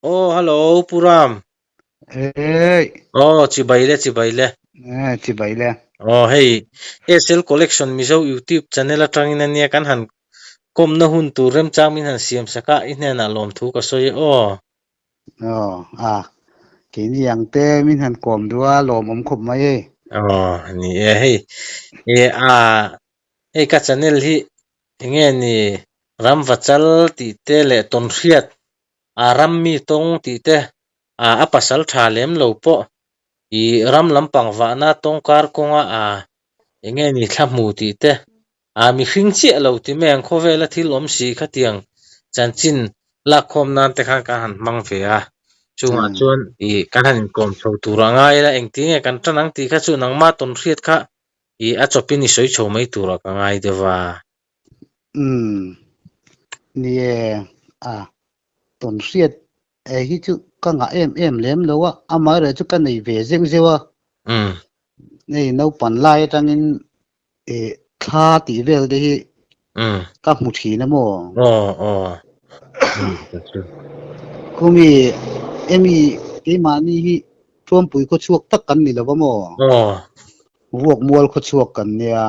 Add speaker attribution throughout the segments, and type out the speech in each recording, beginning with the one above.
Speaker 1: Aw hello Pu Ram.
Speaker 2: Hey.
Speaker 1: Aw chibai le chibai le.
Speaker 2: Eh chibai le.
Speaker 1: Aw hei SL Collection Mizo YouTube channel atangin ania kan han kawmna hun tur remchang min han siam sak a i hnenah lawmthu ka sawi e aw.
Speaker 2: Aw a keini ang te min han kawm duh a lawmawm khawp mai hei.
Speaker 1: Aw ni e hei e a hei ka channel hi enge ni Ramvachal tih te leh Tawnhriat a ram mi tawng tih te a a pasal tha lem lo pawh ih ram lampang vahna tawngkar kawnga a enge ni thla hmu tih te a mihring chiah lo ti mai ang khawvela thil awm si khatiang chanchin lakkhawm nan te khan kan han hmang ve a chungah chuan ih kan han inkawm chho tur a ngai ila engtin nge kan tan ang tih kha chu nangmah tawnhriat kha ih a chawpin i sawi chho mai turah ka ngai deuh a.
Speaker 2: Umm ni e a tawnhriat e hi chu ka ngah em em lem lo a amaherawhchu chu ka nei ve zeuh zeuh a hei naupan lai atangin eh thla tih vel te hi ka hmu thin a maw khumi emi keimahni hi Thuampui khawchhuak tak kan ni lo va maw Vuakmual khawchhuak kan nia.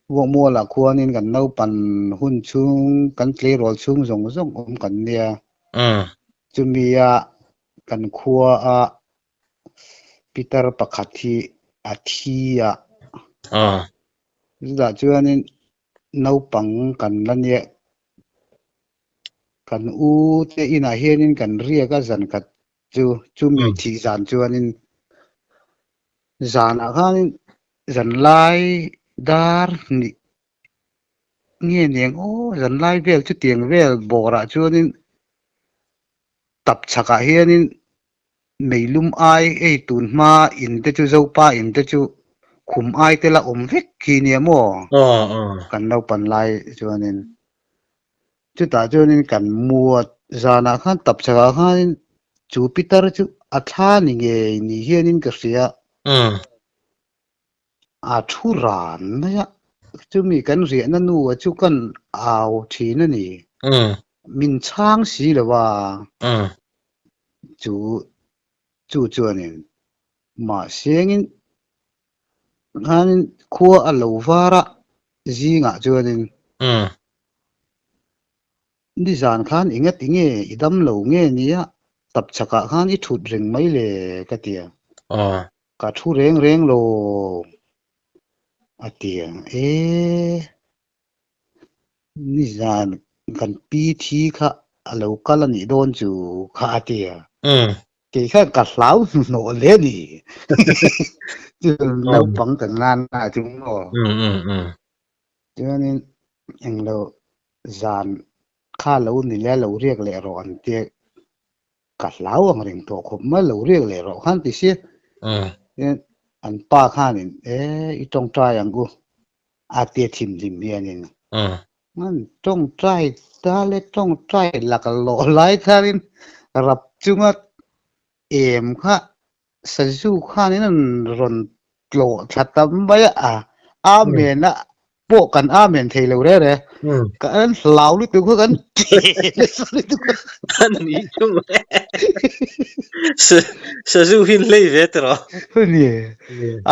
Speaker 2: Vuakmualah khuanin kan naupan hun chhung, kan tleirawl chhung zawng zawng awm kan nia. Chumia kan khuaa Peter pakhat hi a thi a. Chutah chuanin naupang kan la nia. Kan u te inah hianin kan riak a zan khat chu chumi thih zan chuanin zanah khanin zan lai dar hnih nge niang aw zan lai vel chutiang vel bawrah chuanin tap chhakah hianin meilum ai ei tun hma in te chu zopa in te chu khum ai te la awm vek khi nia maw kan naupan lai chuanin. Chutah chuanin kan muat zanah khan tap chakah khanin chu pitar chu a thla ni ngei ni hianin ka hria. A thu ran mai a, chumi kan riahna nu a chu kan au thin a ni. Min chhang si lo a, chu chu chuanin mahsengin khanin khua a lo var a zingah chuanin nizan khan enga tinge i dam lo nge nia tap chhakah khan i thut reng mai le ka ti a, ka thu reng reng lo a ti a, e nizan kan pi thi kha a lo kal a nih dawn chu kha a ti a. Kei khan ka hlau hnuhnawh hle a ni. Chu naupang kan ngan a chu maw. Chuanin englo zan kha lo ni le lo riak leh rawh an tia ka hlau ang reng tawh khawp mai lo riak leh rawh khan ti si. An pa khanin e i tawngtai ang u a tia thimhlim hianin an tawngtai ta le tawngtai laklawh lai khanin rap chunga em kha sazu khanin an rawn tlawh thla tam mai a amen a pawh kan amen thei lo reh reh kan hlau lutuk kha kan ṭe nasa lutuk a.
Speaker 1: Ani chu sazu hi hlei ve tawh rawh.
Speaker 2: Ni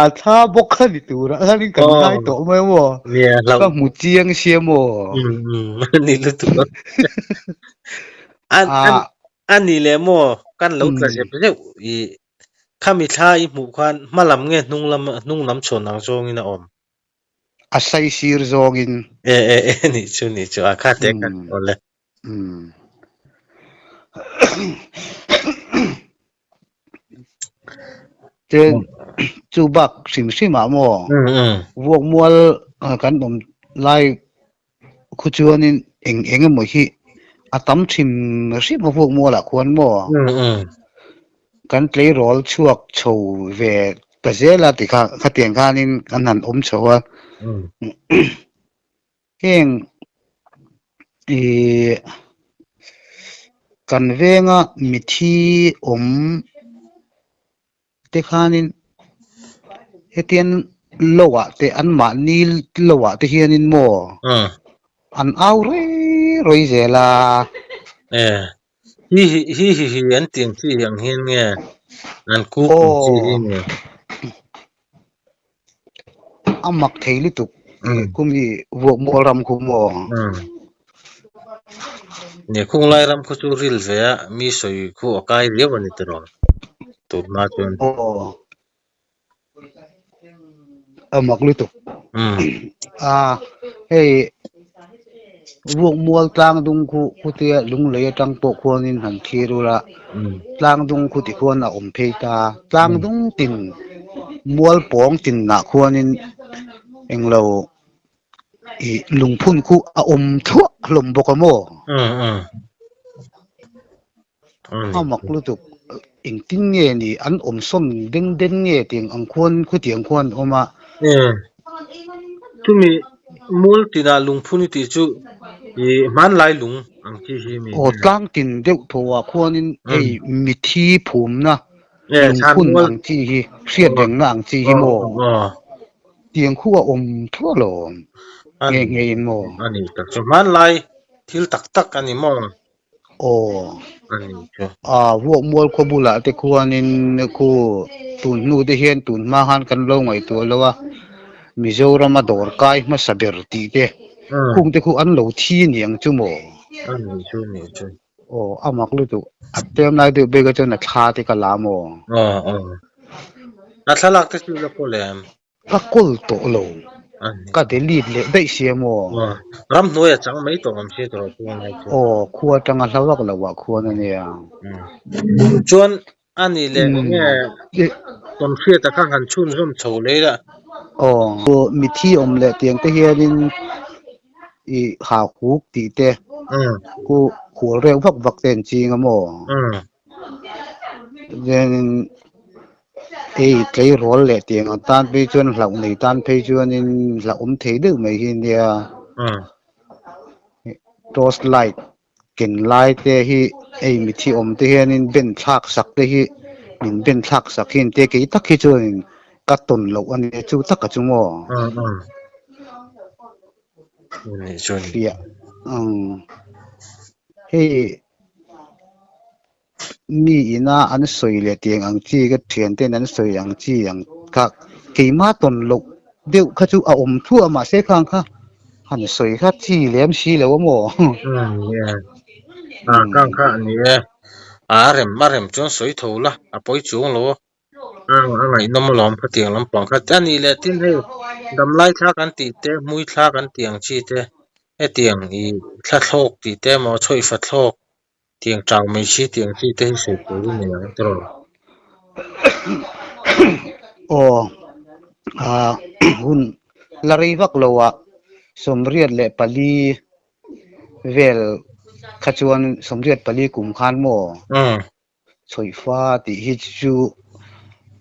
Speaker 2: a thla bawk kha ni tur a khanin kan ngai tawh mai maw ka hmu chiang sia maw.
Speaker 1: Ani lutuk a. An an ani leh maw kan lo tla zep zeuh i khami thla i hmuh khan hma lam nge hnung lam hnung lam chhawn ang zawngin a awm.
Speaker 2: A sai sir zawngin.
Speaker 1: E e e ni chu ni chu a kha te kha awle.
Speaker 2: Chuan chu bak hrim hrim ah maw vuak mual kan awm lai khu chuanin eng eng emaw hi a tam hrim hrim a vuak mual ah khuan maw kan tleirawl chhuak chho ve ta zel a tikha khatiang khanin kan han awm chho a. Heng ih kan venga mithi awm te khanin hetiang lo ah te anmahni lo ah te hianin maw an au rei rei zel a.
Speaker 1: Hi hi hi hi hi an tih ang chi ang hian nge an kuk ang chi hi
Speaker 2: Aw
Speaker 1: nge?
Speaker 2: A mak thei lutuk kum hi vuak mual ram khu maw?
Speaker 1: Nia khung lai ram khu chu ril ve a, mi sawi khu a kai riau a ni tiraw tunhma chuan.
Speaker 2: Aw A mak lutuk. A hei vuak mual tlang dung khu khutia lunglei atang pawh khuanin han thlir ula tlang dung khu ti khuan a awm phei ta. Tlang dung tin mual pawng tinah khuanin englo ih lungphun khu a awm thluah hlawm bawk a maw? A mak lutuk engtin nge ni an awm sawn den den nge tiang ang khuan khutiang khuan an awm a.
Speaker 1: Chumi mual tinah lungphun i tih chu ih hmanlai lung ang chi hi mi.
Speaker 2: Aw tlang tin deuh thawhah khuanin hei mithi phumna lungphun ang chi hi hriat rengna ang chi hi maw tiang khu a awm thluah lo nge nge in maw.
Speaker 1: A ni tak chu hmanlai thil tak tak a ni maw.
Speaker 2: Aw.
Speaker 1: A ni chu.
Speaker 2: A vuak mual khaw bulah te khuanin khu tun hnu te hian tun hma khan kan lo ngaihtuah lo a, Mizorama dawr kai hmasa ber tih te khung te khu an lo thi aniang chu maw?
Speaker 1: A ni chu ni chu.
Speaker 2: Aw a mak lutuk a tlem lai deuh bik a chuan a thla te ka la maw?
Speaker 1: Aw aw. A thlalak te chu la kawl em?
Speaker 2: Ka kawl tawh lo. Ka delete leh daih sia maw?
Speaker 1: Aw. Ramhnuai a chang mai tawh awm si tawh chu ngai chu.
Speaker 2: Aw khua atanga hla vak lo ah khuan a nia.
Speaker 1: Chuan a nih leh enge tawnhriat a kha han chhunzawm chho leh ila.
Speaker 2: Aw. Mithi awm leh tiang te hianin ih ha huk tih te khu khual reuh vak vak te an ching a maw? Chuanin hei tleirawl leh tiang ang tan phei chuan hlauh nei tan phei chuanin hlauhawm thei deuh mai hi nia. Torch light ken lai te hi hei mithi awm te hianin ben thlak sak te hi min ben thlak sak hi engtia kei tak hi chuanin ka tawn loh a nia chu taka chu maw. Fiah hei mi ina an sawi leh tiang ang chi ka thian ten an sawi ang chi ang kha keimah tawn loh deuh kha chu a awm thuah mahse khang kha han sawi kha chi lem si lo a maw?
Speaker 1: A kang kha a ni e, a rem a rem chuan sawi tho la a pawi chuang lo a. A ngaihnawm alawm khatiang lampang kha a nih leh tin hei damlai thla kan tih te hmui thla kan tih ang chi te hetiang ih thla thlawk tih te emaw chhawihfa thlawk tiang chau mai si tih ang chi te hi sawi tur i nei ang tiraw?
Speaker 2: Aw ah hun la rei vak lo ah 84 vel kha chuan 84 kum khan maw chhawihfa tih hi chu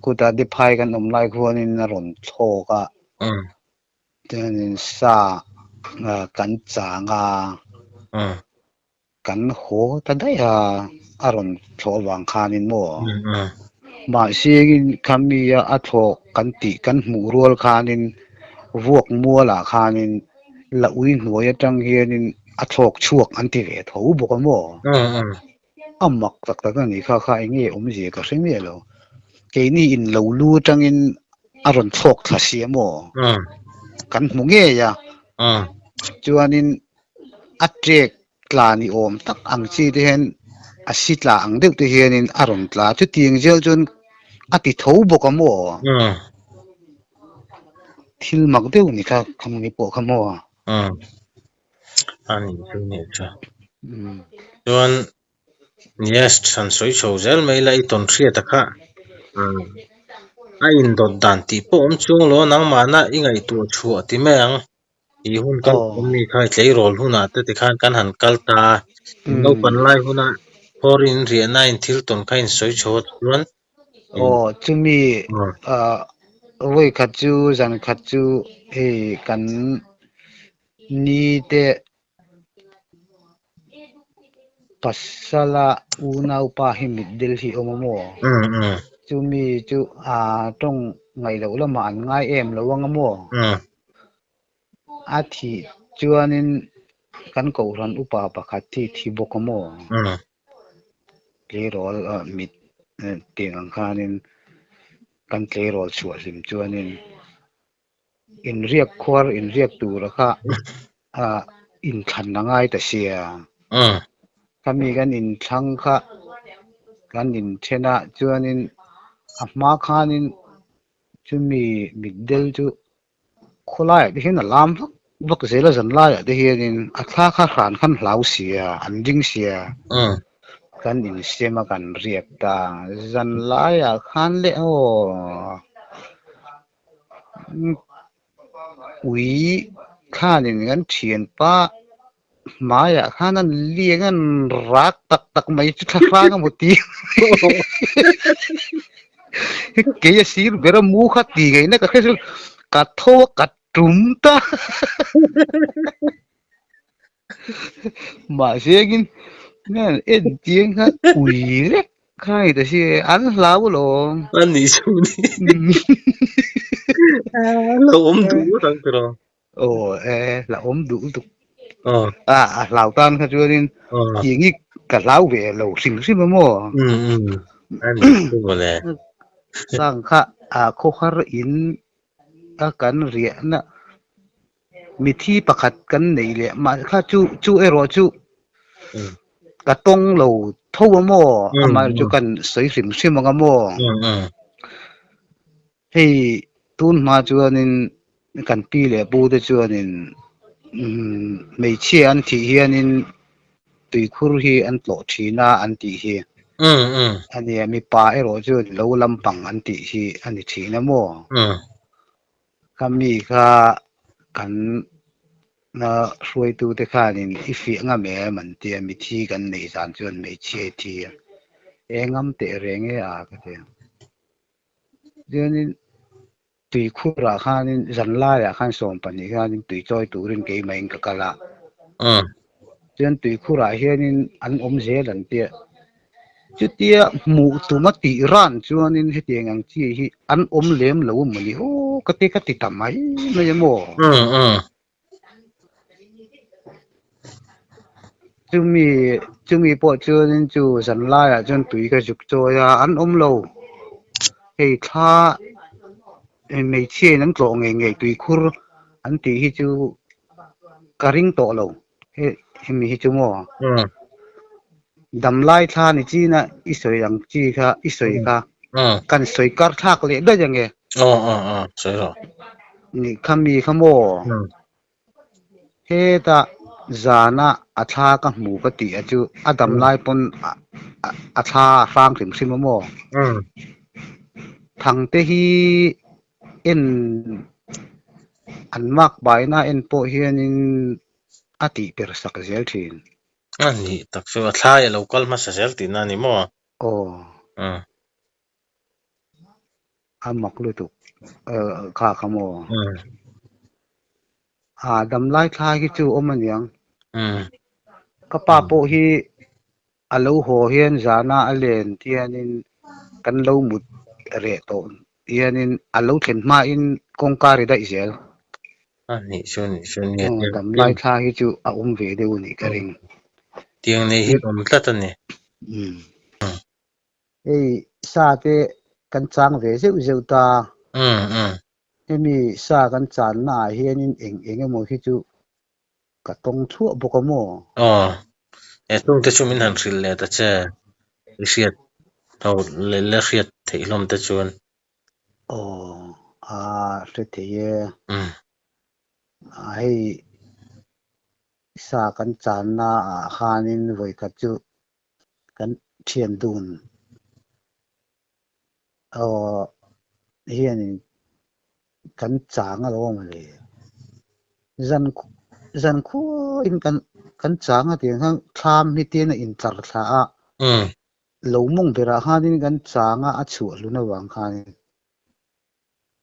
Speaker 2: kutah Diphai kan awm lai khuanin a rawn thlawk a chuanin sa kan chang a. Kan haw ta daih a, a rawn thlawh avang khanin maw? Mahse khami a a thlawh kan tih kan hmuh rual khanin vuak mualah khanin la ui hnuai atang hianin a thlawk chhuak an ti ve tho bawk a maw? A mak tak tak a ni kha kha eng nge awmzia ka hre miah lo. Keini in lo lu atangin a rawn thlawk thla si a maw? Kan hmu ngei a. Chuanin A ṭek tla ni awm tak ang chi te hian a si tla ang deuh te hianin a rawn tla. Chutiang zel chuan a ti tho bawk a maw? Thil mak deuh ni kha kham ni pawh kha maw?
Speaker 1: A nih chu nih chu. Chuan Yes, han sawi chho zel mai la i tawn hriat a kha. A indawt dan tih pawh awm chung lo nangmahna i ngaihtuah chhuah ti mai ang. I hun kal awm mi kha i tleirawl hunah te tikhan kan han kal ta a, in naupan lai huna foreign riahna in thil tawn kha in sawi chho a chuan.
Speaker 2: Aw, chumi vawi khat chu zan khat chu hei kan ni te Pasala unaupa hi mitdel hi awm a maw? Chumi chu a tawng ngaih loh lamah an ngai em lo ang a maw? A thih chuanin kan kohhran upa pakhat hi thi bawk a maw? Tleirawl mit tiang ang khanin kan tleirawl chhuah hlim chuanin inriak khuar inriak tura kha inthlan a ngai ta sia. Khami kan inthlang kha kan inthen a chuanin a hma khanin chumi mitdel chu Khawlaiah te hian a lam vak vak zel a, zan laiah te hianin a thla kha hran khan hlau sia, an ding sia. Kan insem a kan riak ta, zan laiah khan le aw ui khanin kan thianpa hmaiah khan an liang an rak tak tak mai chu thla hrang a maw ti kei a sir ber a mu kha ti ngaihna ka hre chu ka tho a ka tum ta mahse engin en chiang kha ui lek kha ni ta si an hlau alawm
Speaker 1: a ni chu ni lo awm duh ang tiraw
Speaker 2: Aw e, la awm duh lutuk. A, a hlau tan kha chuanin tiang hi ka hlau ve lo hrim hrim a maw? Khang kha a khawhar in a kan riahna mithi pakhat kan nei leh mah kha chu chu erawh chu ka tawng lo tho a maw? Amaherawhchu chu kan sawi hrim hrim ang a maw? Hei tun hma chuanin kan pi leh pu te chuanin hmeichhia an thih hianin tuikhur hi an tlawh thin a an tih hi a nia, mipa erawh chuan lo lampang an tih hi a ni thin a maw? Khami kha kan hruaitute khanin i fiah ngam em an tia, mithi kan neih zan chuan hmeichhia i thi a, eng ngam teh reng e a ka ti a. Chuanin tuikhurah khanin zan laiah khan 12 khanin tui chawi turin keimahin ka kal a. Chuan tuikhurah hianin an awm zel an tia. Chutia hmuh tuma tih ran chuanin hetiang ang chi hi an awm lem lo a mawni aw ka ti ka ti ta mai mai a maw. Chumi chumi pawh chuanin chu zan laiah chuan tui ka zuk chawi a, an awm lo. Hei thla hmeichhia in an tlawh ngei ngei tuikhur an tih hi chu ka ring tawh lo hemi hi chu maw. Damlai thla ni china i sawi ang chi kha i sawi kha kan sawi kar thlak leh daih ang e.
Speaker 1: Aw aw aw sawi rawh.
Speaker 2: Ni kha mi kha maw? Heta zana a thla ka hmu ka tih a chu a damlai pawn a thla a hrang hrim hrim a maw? Thangte hi en an mak baina en pawh hianin a tih per sak zel thin.
Speaker 1: A nih tak chu a thlai a lo kal hmasa zel tihna a ni maw?
Speaker 2: Aw. A mak lutuk kha kha maw? A damlai thlai hi chu awm aniang. Ka pa pawh hi a lo haw hian zana a len tianin kan lo mut reh tawh hianin a lo thlen hmain kawngka ri daih zel.
Speaker 1: A nih chu nih chu nia.
Speaker 2: Aw damlai thla hi chu a awm ve deuh a nih ka ring.
Speaker 1: Tiang nei hi awm tlat a ni.
Speaker 2: Umm. Hei sa te kan chang ve zeuh zeuh ta.
Speaker 1: Umm umm.
Speaker 2: Hemi sa kan channa ah hianin eng eng emaw hi chu ka tawng thuah bawk a maw?
Speaker 1: Aw. He chungte chu min han hrilh leh ta che. I hriat ho leh la hriat theih hlawm te chuan.
Speaker 2: Aw, a hre thei e. A hei sa kan channa ah khanin vawikhat chu kan thian dun aw hianin kan chang a lo awm le. Zan zan khuain kan kan chang a tiang khan thlam hi tian a intlar thla a. Lo mawng berah khanin kan chang a, a chhuah hlun avang khanin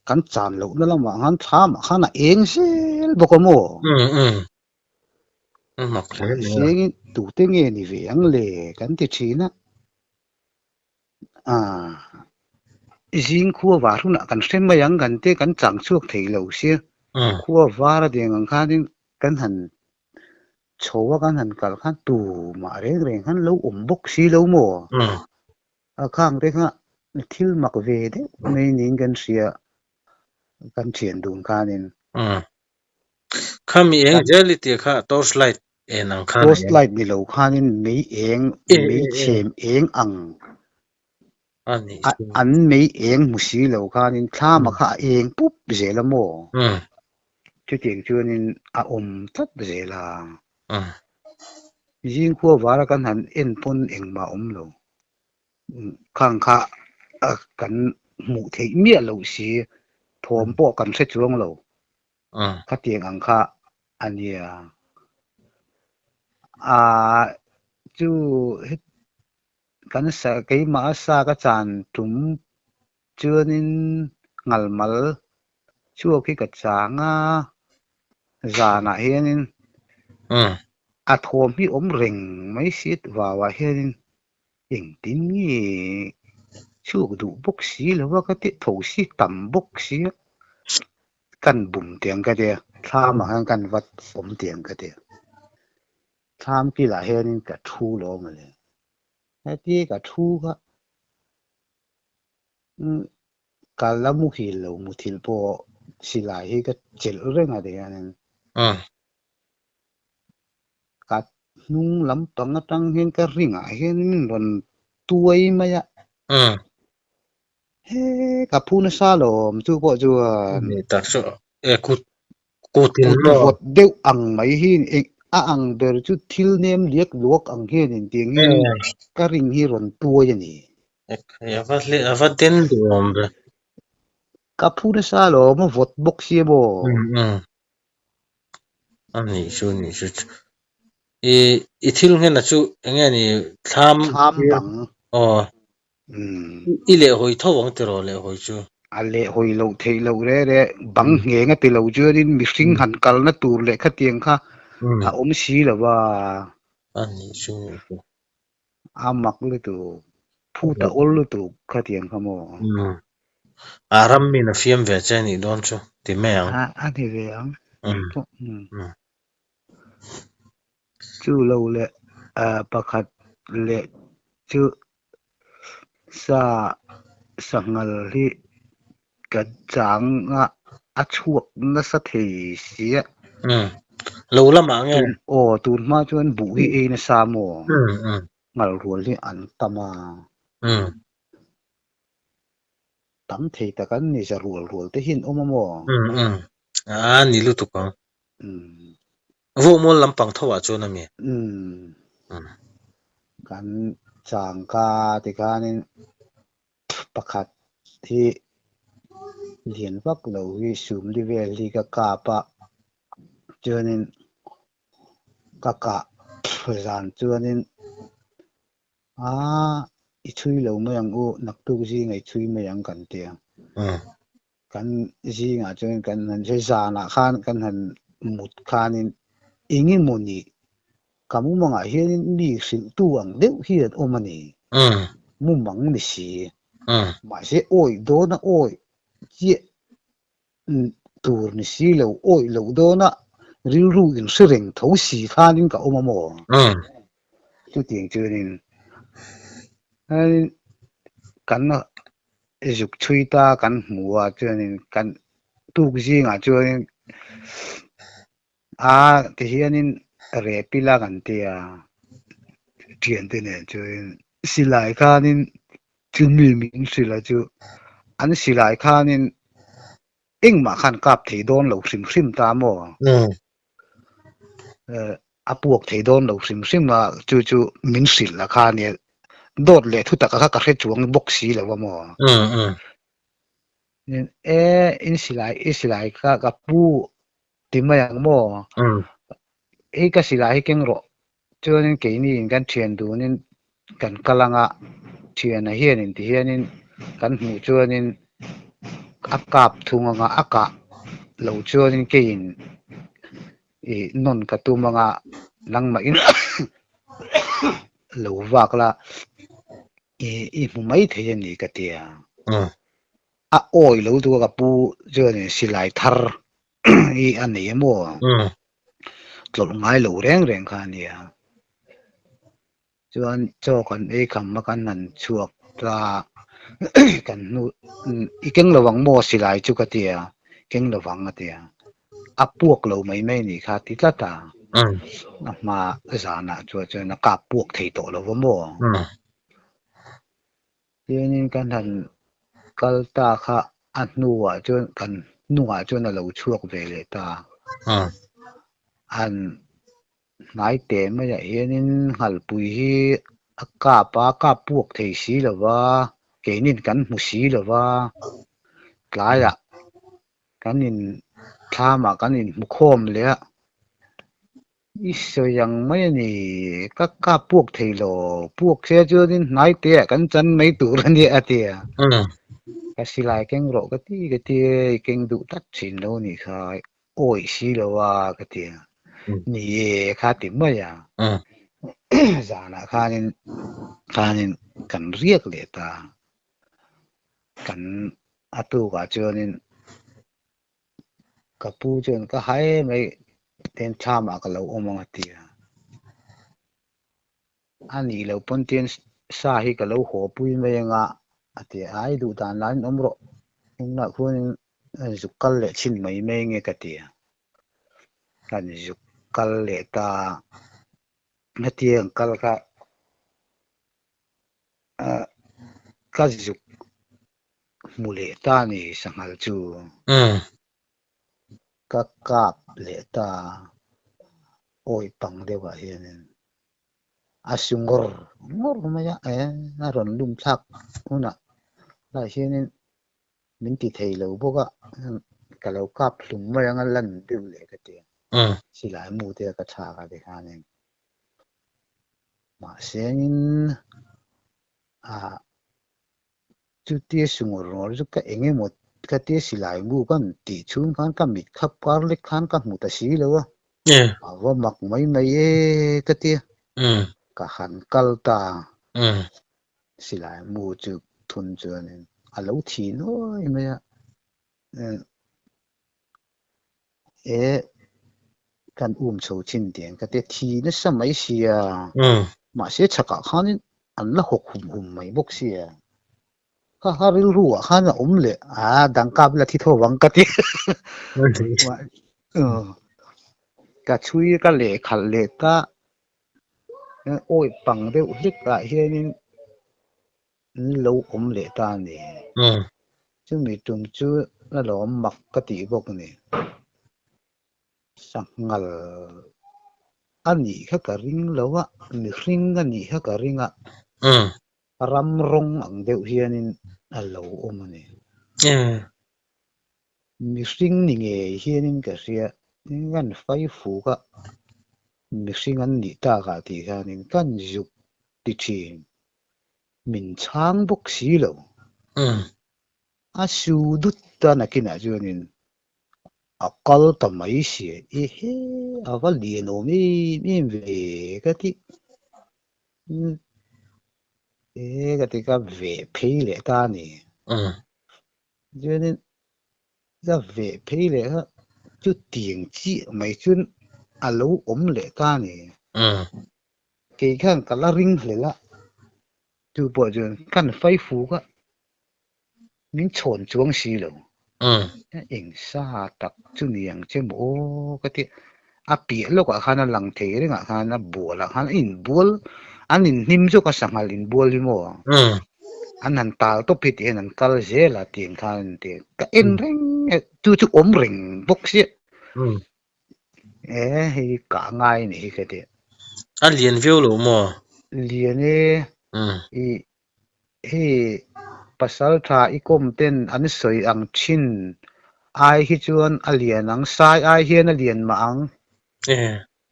Speaker 2: kan chan lohna lamah khan thlamah khan a eng zel bawk a maw? Mahsengin tute nge ni ve ang le kan ti thin a. Zing khua var hunah kan hre mai ang kan tia kan chang chhuak thei lo sia. Khua var a deng ang khanin kan han. Chho a kan han kal khan tumah reng reng khan lo awm bawk si lo maw? A khang te kha thil mak ve deuh mai niin kan hria kan thian dun khanin.
Speaker 1: Khami eng zel i tih kha torch light en ang khan.
Speaker 2: Torch light ni lo khanin mei eng, mei chhem eng ang an mei eng hmu si lo khanin thlama kha a eng pup zel a maw? Chutiang chuanin a awm tlat zel a. Zingkhua vara kan han en pawn engmah a awm lo. Khang kha kan hmuh theih miah loh si, thawm pawh kan hre chuang lo. Khatiang ang kha a nia. Aa chu kan sa keimah a sa ka chan tum chuanin ngalmal chhuak hi ka chang a, zanah hianin a thawm hi awm reng mai si vauah hianin engtin nge chhuak duh bawk si lo a ka tih tho si tam bawk si a kan bum tiang ka tia thlamah hian kan vat awm tiang ka tia thlam kilah hianin ka thu lo mawle heti ka thu kha Ka la muhil lo muthilh pawh silai hi ka chelh reng a ti hianin ka hnung lampang atang hian ka ringah hian min rawn tuai mai a. He ka phu nasa lawm chu pawh chuan.
Speaker 1: Tak chu e kut kut in
Speaker 2: maw. Vawt deuh ang mai hi a ang ber chu thil nem liak luak ang hian intiang hian ka ring hi rawn tuai a ni.
Speaker 1: A va den duh awm ve.
Speaker 2: Ka phu nasa alawm, a vawt bawk si a maw?
Speaker 1: A nih chu, nih chu. I, i thil nghena chu eng nge ni thlam?
Speaker 2: Thlam bang.
Speaker 1: Aw. I lehhawi tho ang tiraw lehhawi chu?
Speaker 2: A lehhawi loh theih loh re re, bang ngheng a ti lo chuanin mihring han kalna tur leh khatiang kha a awm si lo va.
Speaker 1: A nih chu, nih chu.
Speaker 2: A mak lutuk, phut a awl lutuk khatiang kha maw?
Speaker 1: Umm. A ram min a fiam ve che nih dawn chu ti mai ang.
Speaker 2: A a ni ve ang. Umm. Chu lo leh pakhat leh chu sa sanghal hi ka chang a, a chhuak nasa thei si a.
Speaker 1: Umm. Lo lamah nge?
Speaker 2: Tun aw tun hma chuan buh hi ei nasa maw?
Speaker 1: Umm umm.
Speaker 2: Ngal rual hi an tam a.
Speaker 1: Umm.
Speaker 2: Tam thei tak an ni za rual rual te hi an awm a maw?
Speaker 1: Umm umm. A ni lutuk ang.
Speaker 2: Umm.
Speaker 1: Vawhmual lampang tho ah chuan a mi?
Speaker 2: Umm.
Speaker 1: Umm.
Speaker 2: Kan changka tikhanin Pakhat hi lian vak lo hi sumli vel hi ka kap a, chuanin ka kah zan chuanin aa i chhui lo mai ang u, naktuk zingah i chhui mai ang kan ti a. Kan zingah chuan kan han hre zanah khan kan han mut khanin eng emaw ni ka mumangah hianin mi hrilhtu ang deuh hi an awm a ni. Mumang ni si. Mahse awih dawna awih chiah tur ni si lo, awih loh dawna rilru inhre reng tho si khanin ka awm a maw? Chutiang chuanin kan zuk chhui ta kan hmu a chuanin kan tuk zingah chuanin a ti hianin rep ila kan ti a thiante nen chuanin silai khanin chumi min hrilh a chu an silai khanin engmah khan kap thei dawn lo hrim hrim ta maw? A puak thei dawn lo hrim hrim a, chu chu min hrilh la kha nia. Dawt leh thu taka kha ka hre chuang bawk si lo a maw? E, in silai, i silai kha ka pu ti mai ang maw? Hei ka silai hi keng rawh. Chuanin keini in kan thian dunin kan kal anga thiana hianin ti hianin kan hmuh chuanin a kap thung anga a kah lo chuanin keiin ih nawn ka tum anga nangmahin lo vak la ih i hmu mai thei a ni ka ti a. A awi lo duh a ka pu chuanin silai thar hi a nei a maw? tlawlh ngai lo reng reng kha a nia. Chuan chaw kan ei kham a kan han chhuak ta kan hnu i keng lo ang maw silai chu ka ti a, keng lo ang a ti a, a puak lo mai mai a nih kha a ti tlat a, a hma zanah chuan chuan a kap puak thei tawh lo va maw? Tianin kan han kal ta kha a hnuah chuan kan hnungah chuan a lo chhuak ve leh ta. An hnai teh maiah hianin nghalpui hi a kap a, kap puak thei si lo va, keinin kan hmu si lo va, tlaiah kan in thlamah kan inhmu khawm leh a, I sawi ang mai a ni, ka kap puak thei lo, puak se chuanin hnai teah kan chan mai tur a nia a ti a. Ka silai keng rawh ka ti ka ti e, i keng duh tak thin lo a nih kha, awih si lo a ka ti a. Ni e kha ti mai a. Zanah khanin khanin kan riak leh ta, kan a tukah chuanin Ka pu chuan ka hai mai ten thlamah ka lo awm ang a ti a. A nih loh pawn tian sa hi ka lo haw pui mai anga a ti a. Ai duh dan lain awm rawh, engmah khuanin zuk kal leh chhin mai mai nge ka ti a. Kan zuk kal leh ta hetiang kal kha ka zuk hmu leh ta ni sanghal chu. Ka kap leh ta awi pang deuh ah hianin a su ngawr ngawr mai a, e a rawn lum thlak hunah lah hianin min ti thei lo bawk a, ka lo kap hlum mai ang a lan deuh leh ka ti a, silai mu te ka thlak a tikhanin mahse in ah Chutia sungawr ngawr chu ka eng emaw ka tia silai mu kan tih chhung khan ka mit khap kar lek khan ka hmu ta si lo a, a va mak mai mai e ka tia, ka han kal ta silai mu chu thun chuanin a lo thi nuai mai a, e kan um chho thin tiang ka tia thi nasa mai sia, mahse chhakah khanin an la hawk hum hum mai bawk sia, kha kha rilru ah khan a awm leh a dang kap la thi tho vang ka ti ka chhui ka leh khalh leh ta awi pang deuh hlek ah hianin an lo awm leh ta a ni. Chumi tum chu la lawm mak ka tih bawk a ni. Sanghal a nih kha ka ring lo a, mihring a nih kha ka ring a, ram rawng ang deuh hianin a lo awm a ni. Mihring ni ngei hianin ka hria, kan fai fuk a, mihring an nih takah tih hianin kan zuk ti thin. Min chhang bawk si lo. A su dut ta nakinah chuanin a kal ta mai si e. Ehe, a va lian awm em em ve ka ti. E ka ti ka veh phei leh ta a ni. Chuanin ka veh phei leh kha chutiang chiah mai chuan a lo awm leh ta a ni. Kei khan ka la ring hlel a, chu pawh chuan kan fai fuk a, min chhawn chuang si lo. Eng sa tak chu ni ang che maw aw ka ti. A piah lawkah khan a lang thei rengah khan a bualah khan a inbual, an inhnim zawk a sanghal inbual hi maw. An han tal tawp hi tihian an kal zel a tiang khan an ti. Ka en reng e, chu chu awm reng bawk sia. E hei kah ngai a nih hi ka ti.
Speaker 1: A lian viau lo maw?
Speaker 2: Lian e, i hei pasal tha i kawm ten an sawi ang thin ai hi chuan a lian ang, sai ai hian a lian mah ang.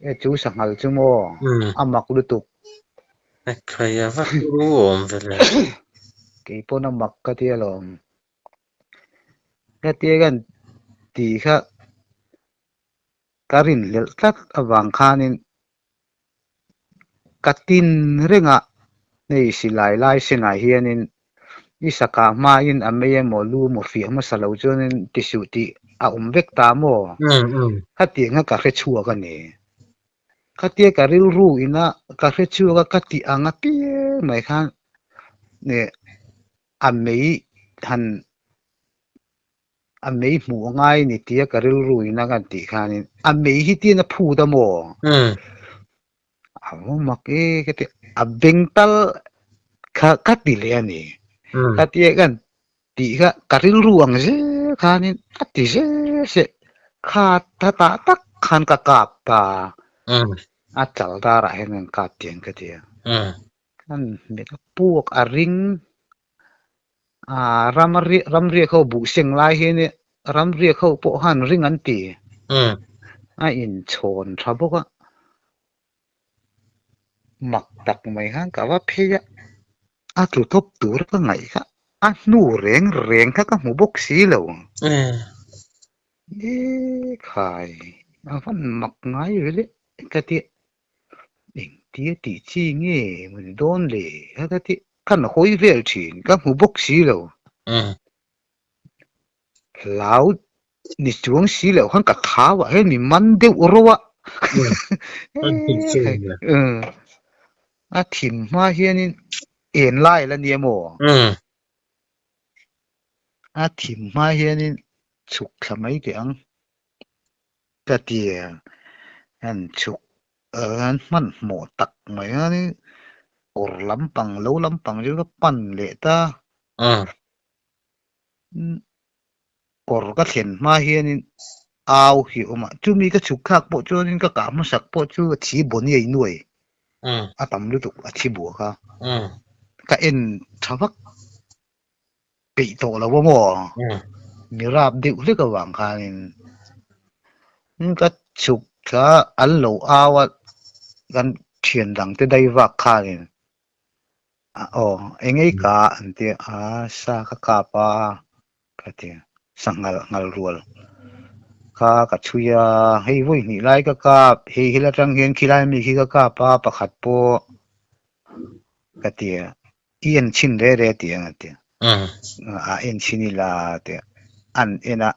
Speaker 2: E chu sanghal chu maw? A mak lutuk.
Speaker 1: E khai a va turu awm ve le.
Speaker 2: Keipawn a mak ka ti alawm. Hetia kan tih kha ka rinhlelh tlat avang khanin ka tin reng a, hei silai lai senah hianin i saka hmain a mei emaw lu emaw fiah hmasa lo chuanin ti suh tih a awm vek ta maw? Khatiang kha ka hre chhuak a ni. Khatia ka rilru ina ka hre chhuak a ka tih ang apiang mai khan a mei han a mei hmuh a ngai ni tia ka rilru ina kan tih khanin a mei hi tian a phut a maw? A va mak e ka ti a beng tal kha ka ti leh a ni. Khatia kan tih kha ka rilru ang zel khanin a ti zel se kha ta tah tak khan ka kap ta a chal darah hian kan kap tiang ka ti a kan hmet a puak a ring a ram ram riak ho buh seng lai hian ram riak ho pawh khan ring an ti a inchhawn tha bawk a. Mak tak mai khan ka va phei a, a tlu tawp tur ka ngaih kha a hnu reng reng kha ka hmu bawk si lo. E khai, a van mak ngai ve le ka ti a, engtia tih chi nge maw ni dawn le kha ka ti a, khan hawi vel thin ka hmu bawk si lo. Hlau ni chuang si loh khan ka thau ah hian mi man deuh ro a. A thim hma hianin en lai la nia maw? A thim hma hianin chhuk thla mai teh ang ka ti a, han chhuk an hmanhmawh tak mai hianin kawr lampang lo lampang chu ka pan leh ta. Kawr ka thlen hma hianin au hi a awm a, chumi ka chhuk thlak pawh chuanin ka kah hmasak pawh chu a thi bawni a innuai a tam lutuk a thi buah kha ka en tha vak peih tawh lo a maw mi rap deuh hlek avang khanin ka chhuk thla an lo au a kan thian dang te dai vak khanin Aw, engei ka an ti a, sa ka kap a ka ti a, sa nghal nghal rual kha ka chhui a, hei vawi hnih lai ka kap, hei hil atang hian khilai mi khi ka kap a, pakhat pawh ka ti a, i en chhin re re tih ang a ti a, a en chhin ila a ti a, an en a,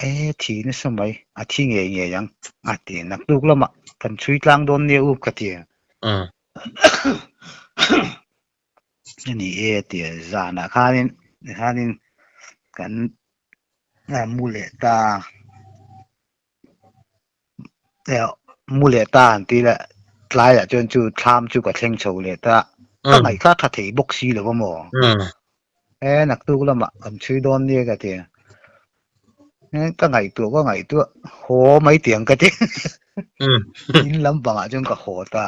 Speaker 2: e thi nasa mai, a thi ngei ngei ang a ti a, naktuk lamah kan chhui tlang dawn nia u ka ti a. Ani e tia zanah khanin khanin kan mu leh ta mu leh ta an ti la tlaiah chuan chu thlam chu ka thleng chho leh ta ka ngaihthla tha thei bawk si lo a maw e naktuk lamah kan chhui dawn nia ka ti Ka ngaihtuah ka ngaihtuah haw mai tiang ka ti. In lampangah chuan ka haw ta.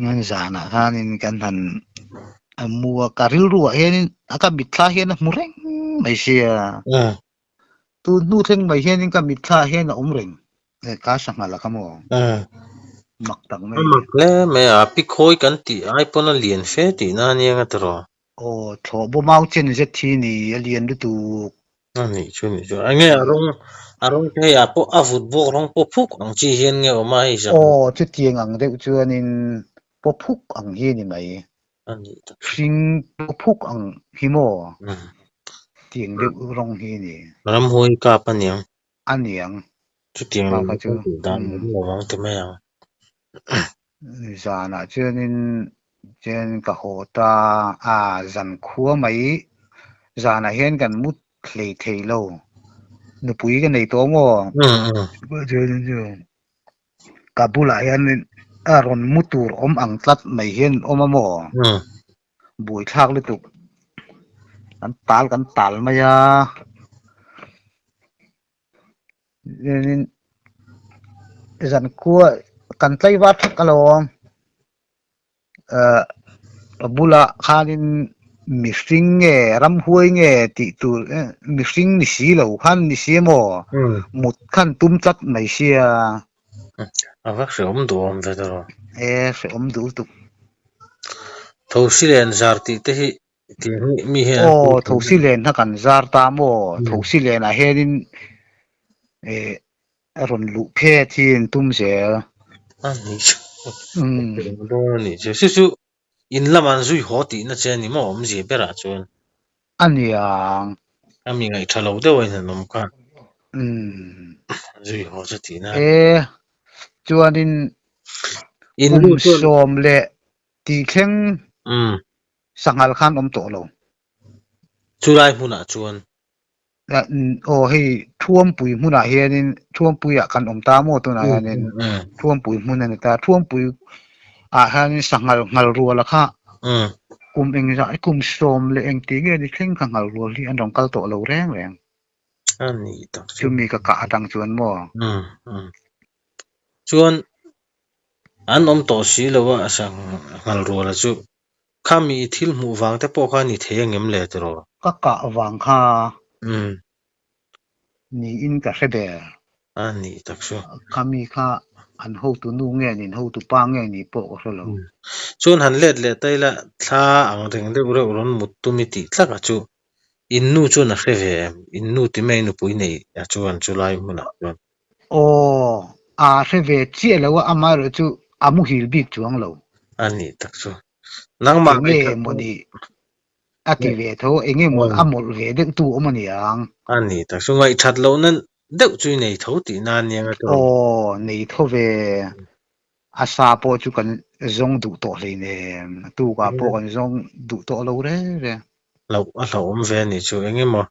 Speaker 2: Ngan zanah khanin kan han mu a, ka rilruah hianin a ka mitthla hian a hmu reng mai sia. Tun hnu thleng mai hianin ka mitthla hian a awm reng. Ka sangha la kha maw? Mak tak mai.
Speaker 1: A mak hle mai a, pi khawi kan tih ai pawn a lian fe tihna a nia nga tiraw?
Speaker 2: Aw, thlawh bawmau chen zet hi ni, a lian lutuk.
Speaker 1: A nih chu nih chu. Enge a rawng, a rawng te hei ah pawh a vut bawk rawng paw phuk ang chi hian nge awm a hei zak.
Speaker 2: Aw, chutiang ang deuh chuanin paw phuk ang hi a ni mai.
Speaker 1: A nih tak.
Speaker 2: Hring paw phuk ang hi maw? Tiang deuh rawng hi a ni.
Speaker 1: Ramhuai kap a niang.
Speaker 2: A niang.
Speaker 1: Chutiang
Speaker 2: Kha kha chu.
Speaker 1: Dan awm lo vang ti mai ang.
Speaker 2: Zanah chuanin chuan ka haw ta a, zan khua mai zanah hian kan mut hlei thei lo. Nupui ka nei tawh maw? Chuanin chu ka bulah hian a rawn mu tur awm ang tlat mai hian awm a maw? Buaithlak lutuk. Kan tal kan tal mai a. Zan khua kan tlaivar thak alawm. A bulah khanin mihring nge ramhuai nge tih tur mihring ni si lo khan ni si emaw mut khan tum tlat mai sia.
Speaker 1: A va hrehawm duh awm ve tawh.
Speaker 2: E hrehawm duh lutuk.
Speaker 1: Thosi len zar tih te hi Tiang hi mi hian an
Speaker 2: Aw,
Speaker 1: sawi thin
Speaker 2: thosi
Speaker 1: a.
Speaker 2: len kha kan zar ta maw? Thosi lenah hianin eh a rawn luh phet hi an tum zel.
Speaker 1: A nih chu. Dawn a nih chu. Chu chu in lamah an zui haw tihna che a ni maw awmzia berah chuan?
Speaker 2: A niang.
Speaker 1: A mi ngaih tha lo deuh a in han awm kha. Zui haw chu tihna.
Speaker 2: E, chuanin
Speaker 1: In
Speaker 2: kum
Speaker 1: nu chuan
Speaker 2: sawm leh tih thleng
Speaker 1: umm.
Speaker 2: Sanghal khan awm tawh lo.
Speaker 1: Chulai hmunah chuan.
Speaker 2: Aw hei Thuampui hmunah hianin Thuampuiah kan awm ta maw tunah hianin Thuampui hmun a ni ta. Thuampui ah hianin sanghal nghal rual a kha kum engzah kum sawm leh engti nge ni thleng kha nghal rual hi an rawn kal tawh lo reng reng.
Speaker 1: A ni tak chu.
Speaker 2: Chumi ka kah atang chuan maw.
Speaker 1: Chuan an awm tawh si lo a sanghal rual a chu. Khami i thil hmuh vang te pawh kha ni thei angem le tiraw?
Speaker 2: Ka kah vang kha niin ka hre ber.
Speaker 1: A nih tak chu.
Speaker 2: Khami kha an hotu nu nge nin hotu pa nge ni pawh ka hre lo.
Speaker 1: Chuan han let leh ta ila thla ang reng deuh reuh rawn mut tum i tih tlak a chu in nu chuan a hre ve em? In nu ti mai nupui nei a chuan chulai hmunah chuan.
Speaker 2: Aw, a hre ve chiah lo a, amaherawh chu a muhil bik chuang lo.
Speaker 1: A nih tak chu. Nangmah
Speaker 2: Enge mawni a ti ve tho, enge maw a mawlh ve deuh tu awm a niang.
Speaker 1: A nih tak chu, ngaihthat lohna deuh chu i nei tho tihna a nia nga tawh.
Speaker 2: Aw, nei tho ve. A sa pawh chu kan zawng duh tawh hleinem, a tukah pawh kan zawng duh tawh lo reng reng.
Speaker 1: Hlauh a hlauhawm ve a nih chu, enge maw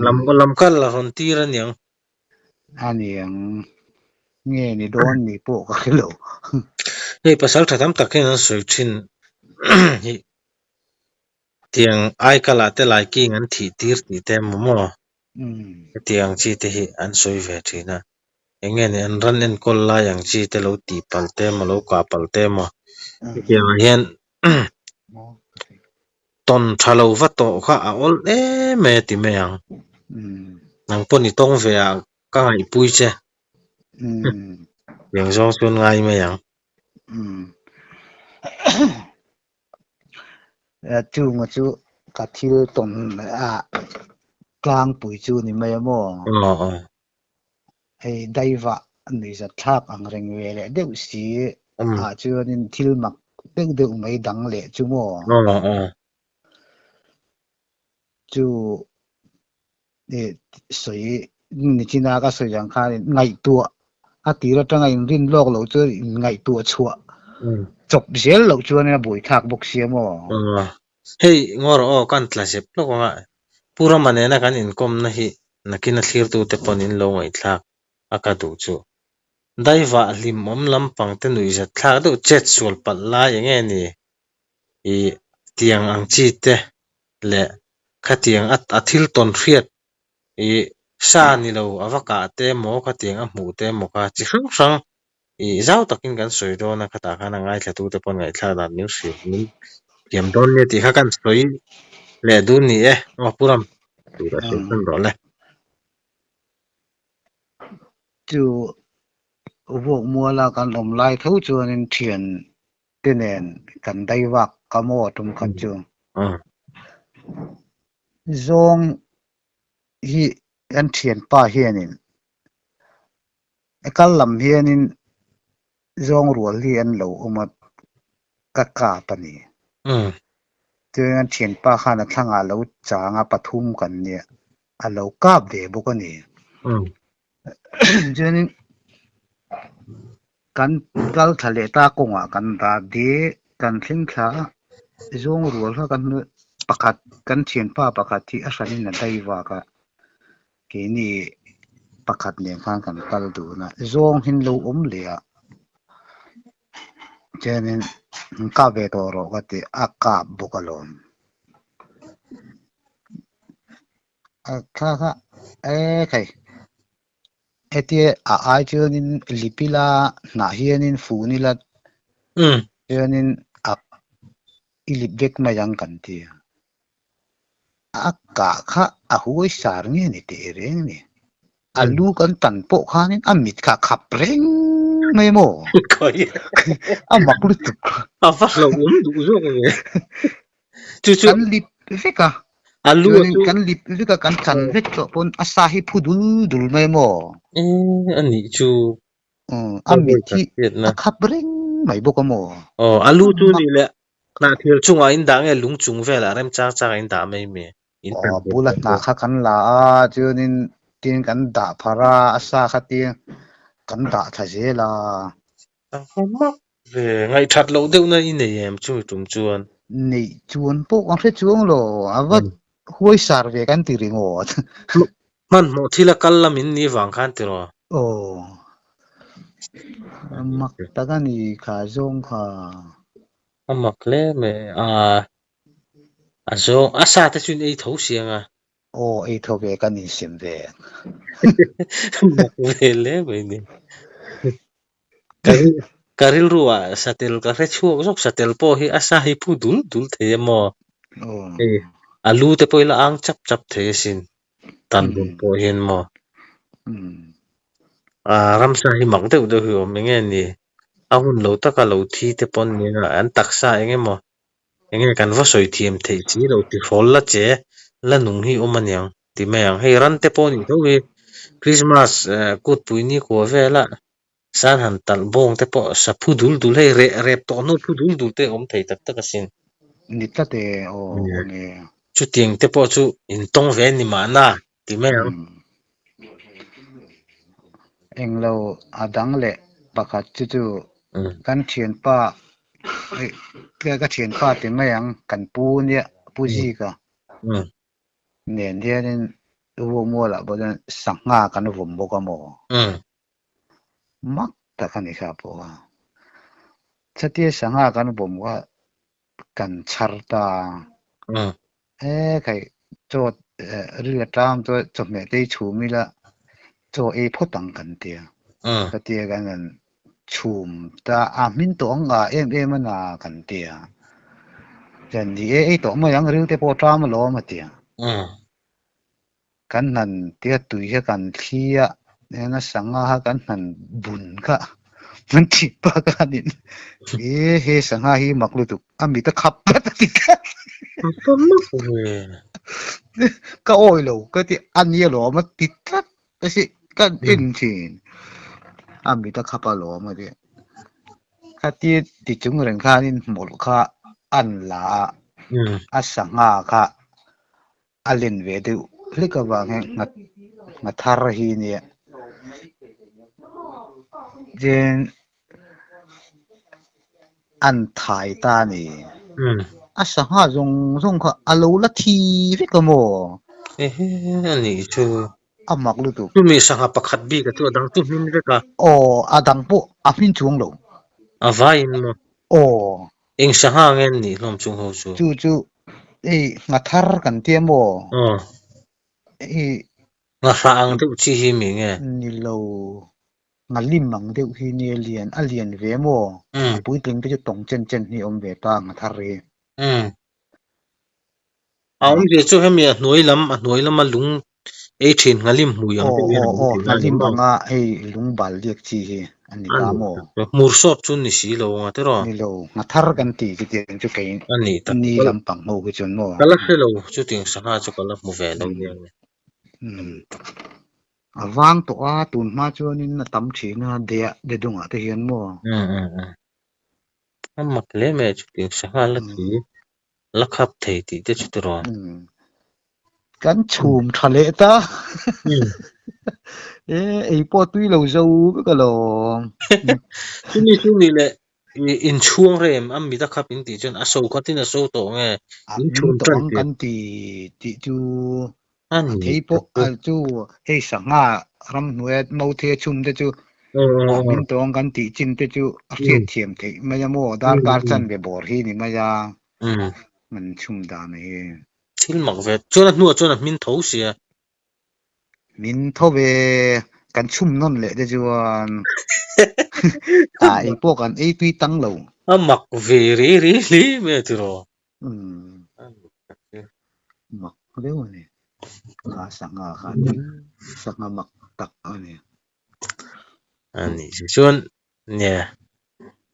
Speaker 1: lam lam kal a rawn tir a niang.
Speaker 2: A niang nge ni dawn ni pawh ka hre lo.
Speaker 1: Hei pasal tha tam tak hian an sawi thin hi tiang aikal ah te laiking an thih tir tih te emaw maw hetiang chi te hi an sawi ve thin a, eng nge ni an ran enkawl lai ang chi te lo tih palh te emaw lo kah palh te emaw hetiang ah hian Tawn tha lo va tawh kha a awl em e ti mai ang. Nang pawh ni tawng ve ah ka ngaihpui che. Tiang zawng chuan ngai mai ang.
Speaker 2: Chunga chu ka thil tawn ah tlangpui chu ni mai a maw? Hei daivah nuihzat thlak ang reng ve leh deuh si ah chuanin thil mak deuh deuh mai dang leh chu maw? Chu sawi nichina ka sawi ang khan ngaihtuah a tir atanga inrin lawk loh chuan inngaihtuah chhuah chawp zel loh chuanin a buaithlak bawk sia maw?
Speaker 1: Hei ngaw rawh aw kan tla zep lawk ang a, Pu Rama nena kan inkawmna hi nakin a thlirtute pawn in lo ngaihthlak a ka duh chu. Daivah hlimawm lampang te nuihzat thlak deuh chet sual palh lai eng nge ni i tiang ang chi te leh khatiang a thil tawn hriat i sa ni lo a va kah te emaw khatiang a hmuh te emaw kha chi hrang hrang I zau takin kan sawi dawn a, khatah khan a ngaithlatute pawn ngaihthlak dan min hrilh min thiam dawn nia tih kha kan sawi leh dun ni e, aw Pu Ram, tur a sawi hman rawh le.
Speaker 2: Chu vuak muala kan awm lai tho chuanin thian te nen kan dai vak ka maw tum khat chu. Zawng hi kan thianpa hianin A kal lam hianin zawng rual hi an lo awm a, ka kap a ni. Chuan a thianpa khan a thlangah a lo chang a, pathum kan nia, a lo kap ve bawk a ni. Chuanin kan kal thla leh ta kawngah kan dah dek, kan thleng thla a, zawng rual kha kan pakhat kan thianpa pakhat hi a hranin a dai vak a. Keini pakhat nen khan kan kal dun a, zawng hin lo awm leh a, chuanin kap ve tawh rawh ka ti, a kap bawk alawm. A thla kha e khai hetia a ai chuanin lip ila hnah hianin fun ila chuanin a i lip vek mai ang kan ti a. A kah kha a huai sar nge ni teh reng ni. A lu kan tan pawh khanin a mit kha a khap reng mai maw? A mak lutuk.
Speaker 1: A va hlauhawm duh zawk ve. Chu chu
Speaker 2: Kan lip vek a.
Speaker 1: A lu
Speaker 2: Chuanin
Speaker 1: chu
Speaker 2: kan lip vek a, kan chan vek tawh pawn a sa hi phu dul dul mai maw?
Speaker 1: E a nih chu.
Speaker 2: A mit hi a khap reng mai bawk a maw?
Speaker 1: Aw, a lu chu ni leh Hnahthil chungah in dah nge lung chung velah remchang changah in dah mai mi? In
Speaker 2: Aw, bula hnah kha kan la a, chuanin Tin kan dah pharh a, a sa kha tia kan dah thla zel a.
Speaker 1: A va mak ve, ngaihthat loh deuhna i nei em chumi tum chuan?
Speaker 2: Neih chuan pawh kan hre chuang lo, a va huai sar ve kan ti ringawt.
Speaker 1: Hmanhmawh thil a kal lam in ni vang khan tiraw?
Speaker 2: Aw, mak tak a ni kha zawng kha.
Speaker 1: A mak hle mai a, a zawng a sa te chu in ei tho si ang a.
Speaker 2: Aw, ei tho ve kan insem ve.
Speaker 1: Mak ve hle mai ni. Ka ka rilru ah satel ka hre chhuak zawk, satel pawh hi a sa hi phu dul dul thei a maw? Hei a lu te pawh ila ang chap chap thei asin, tan bawm pawh hian maw? A ramsa hi mak deuh deuh hi awm enge ni? A hun lo taka lo thi te pawh an nia, an taksa eng emaw Enge kan va sawi thiam theih chi lo ti hrawl la che la nung hi awm aniang ti mai ang. Hei ran te pawh nih tho hi Christmas kutpui ni kua vela san han talh bawng te pawh sa phu dul dul hei reh rep tawh hnu phu dul dul te awm thei tak tak asin.
Speaker 2: Ni tlat e aw awm e.
Speaker 1: Chutiang te pawh chu intawng ve ni mahna ti mai ang.
Speaker 2: Englo a dang leh pakhat chu chu kan thianpa ka thianpa ti mai ang kan pu nia pu Zika nen hianin Ruamualah pawh chuan sangha kan vawm bawk a maw? Mak tak a ni kha pawh a. Chutia sangha kan vawm kha kan chhar ta a. He khai chaw ril atang chuan chawhmeh te hi chhum ila chaw ei phawt ang kan ti a. Chutia kan han chhum ta a hmin tawh ang a em em a na kan ti a. Chuan ni e ei tawh mai ang ril te pawh ṭam alawm a ti a. Kan han tia tui kha kan thli a, eng a sangha kha kan han bun kha kan thih bak a ni. E he sangha hi mak lutuk a mit a khap tlat a ti tlat. Ka awi lo ka ti a ni alawm a ti tlat a si ka en thin a mit a khap alawm a ti. Khatia ti chung reng khanin hmawlh kha an la a, a sangha kha A len ve deuh hlek avang hian nghat ngha thar hi nia. Chuan an thai ta a ni. A sangha zawng zawng kha a lo la thi vek a maw?
Speaker 1: Ehe a nih chu.
Speaker 2: A mak lutuk.
Speaker 1: Chumi sangha pakhat bik a chu a dang chu hmin vek a.
Speaker 2: Aw a dang pawh a hmin chuang lo.
Speaker 1: A vaiin maw?
Speaker 2: Aw.
Speaker 1: Eng sangha nge an nih hlawm chung ho chu?
Speaker 2: Chu chu hei ngha thar kan tia maw?
Speaker 1: Aw.
Speaker 2: Hei
Speaker 1: Ngha hrah ang deuh chi hi mi nge?
Speaker 2: Ni lo. Ngha lim ang deuh hi nia lian a lian ve maw? A puitling te chu tawng chen chen hi a awm ve ta ngha thar hi.
Speaker 1: Umm. A awm ve chu hemi a hnuai lam a hnuai lama lung ei thin nghalim hmui ang
Speaker 2: Aw
Speaker 1: deuh hian
Speaker 2: aw
Speaker 1: a awm
Speaker 2: aw
Speaker 1: thin a ni
Speaker 2: nghalim
Speaker 1: maw?
Speaker 2: anga hei lung bal liak chi hi a ni
Speaker 1: A
Speaker 2: ta
Speaker 1: ni
Speaker 2: maw?
Speaker 1: tak chu. Hmur sawp chu ni si lo anga tiraw?
Speaker 2: Ni lo, ngha thar kan ti chutiang chu kei
Speaker 1: A ni tak
Speaker 2: ni
Speaker 1: ka
Speaker 2: lampang ho hi chuan maw?
Speaker 1: ka la hre lo chutiang sangha chu ka la hmu ve lo nia nge.
Speaker 2: Umm. A vang tawh a, tun hma chuanin a tam thin a, deh dedungah te hian maw?
Speaker 1: Umm umm umm. A mak hle mai a chutiang sangha la thi. La khap thei tih te chu tiraw?
Speaker 2: Kan chhum tha leh ta. E, ei pawh tui lo zo vek alawm.
Speaker 1: Chumi chu ni leh in chhuang rem a mit a khap in tih chuan a so khatin a so tawh nge in chhum
Speaker 2: tan tih. Kan ti tih chu
Speaker 1: A ni
Speaker 2: thei pawh a chu hei sangha ramhnuaia mauthei a chhum te chu a hmin tawng kan tih chin te chu a hriat thiam theih mai a maw darkar chanve bawr hi ni mai a an chhum dan hi.
Speaker 1: Thil mak ve chuan a hnuah chuan a hmin tho sia.
Speaker 2: Min tho ve kan chhum nawn leh te chuan ta ei pawh kan ei tui tang lo.
Speaker 1: A mak ve ri ri hle mai a tiraw.
Speaker 2: Mak deuh a ni. Kha sangha kha sangha mak tak a ni.
Speaker 1: A ni chu chuan nia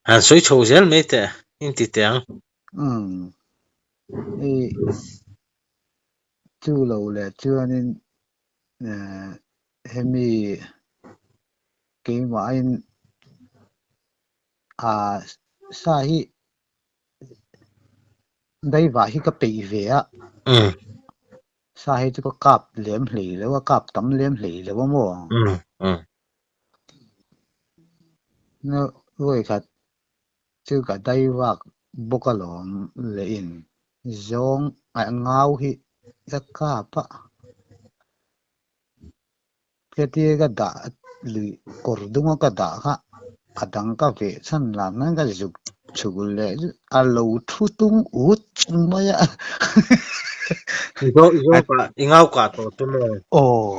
Speaker 1: han sawi chho zel mai teh in ti teh ang.
Speaker 2: Umm hei chu lo leh chuanin hemi keimahin ah sa hi Daivah hi ka peih ve a. Sa hi chu ka kap lem hlei lo a, kap tam lem hlei lo a maw? Vawi khat chu ka dai vak bawk alawm leh in zawng ngau hi ka kap a. Hetia ka dah lui kawr dunga ka dah kha a dang ka veh chhan lah nan ka zuk chhuk leh a lo thu tung ut mai a.
Speaker 1: I ngau kah tawh chu maw?
Speaker 2: Aw.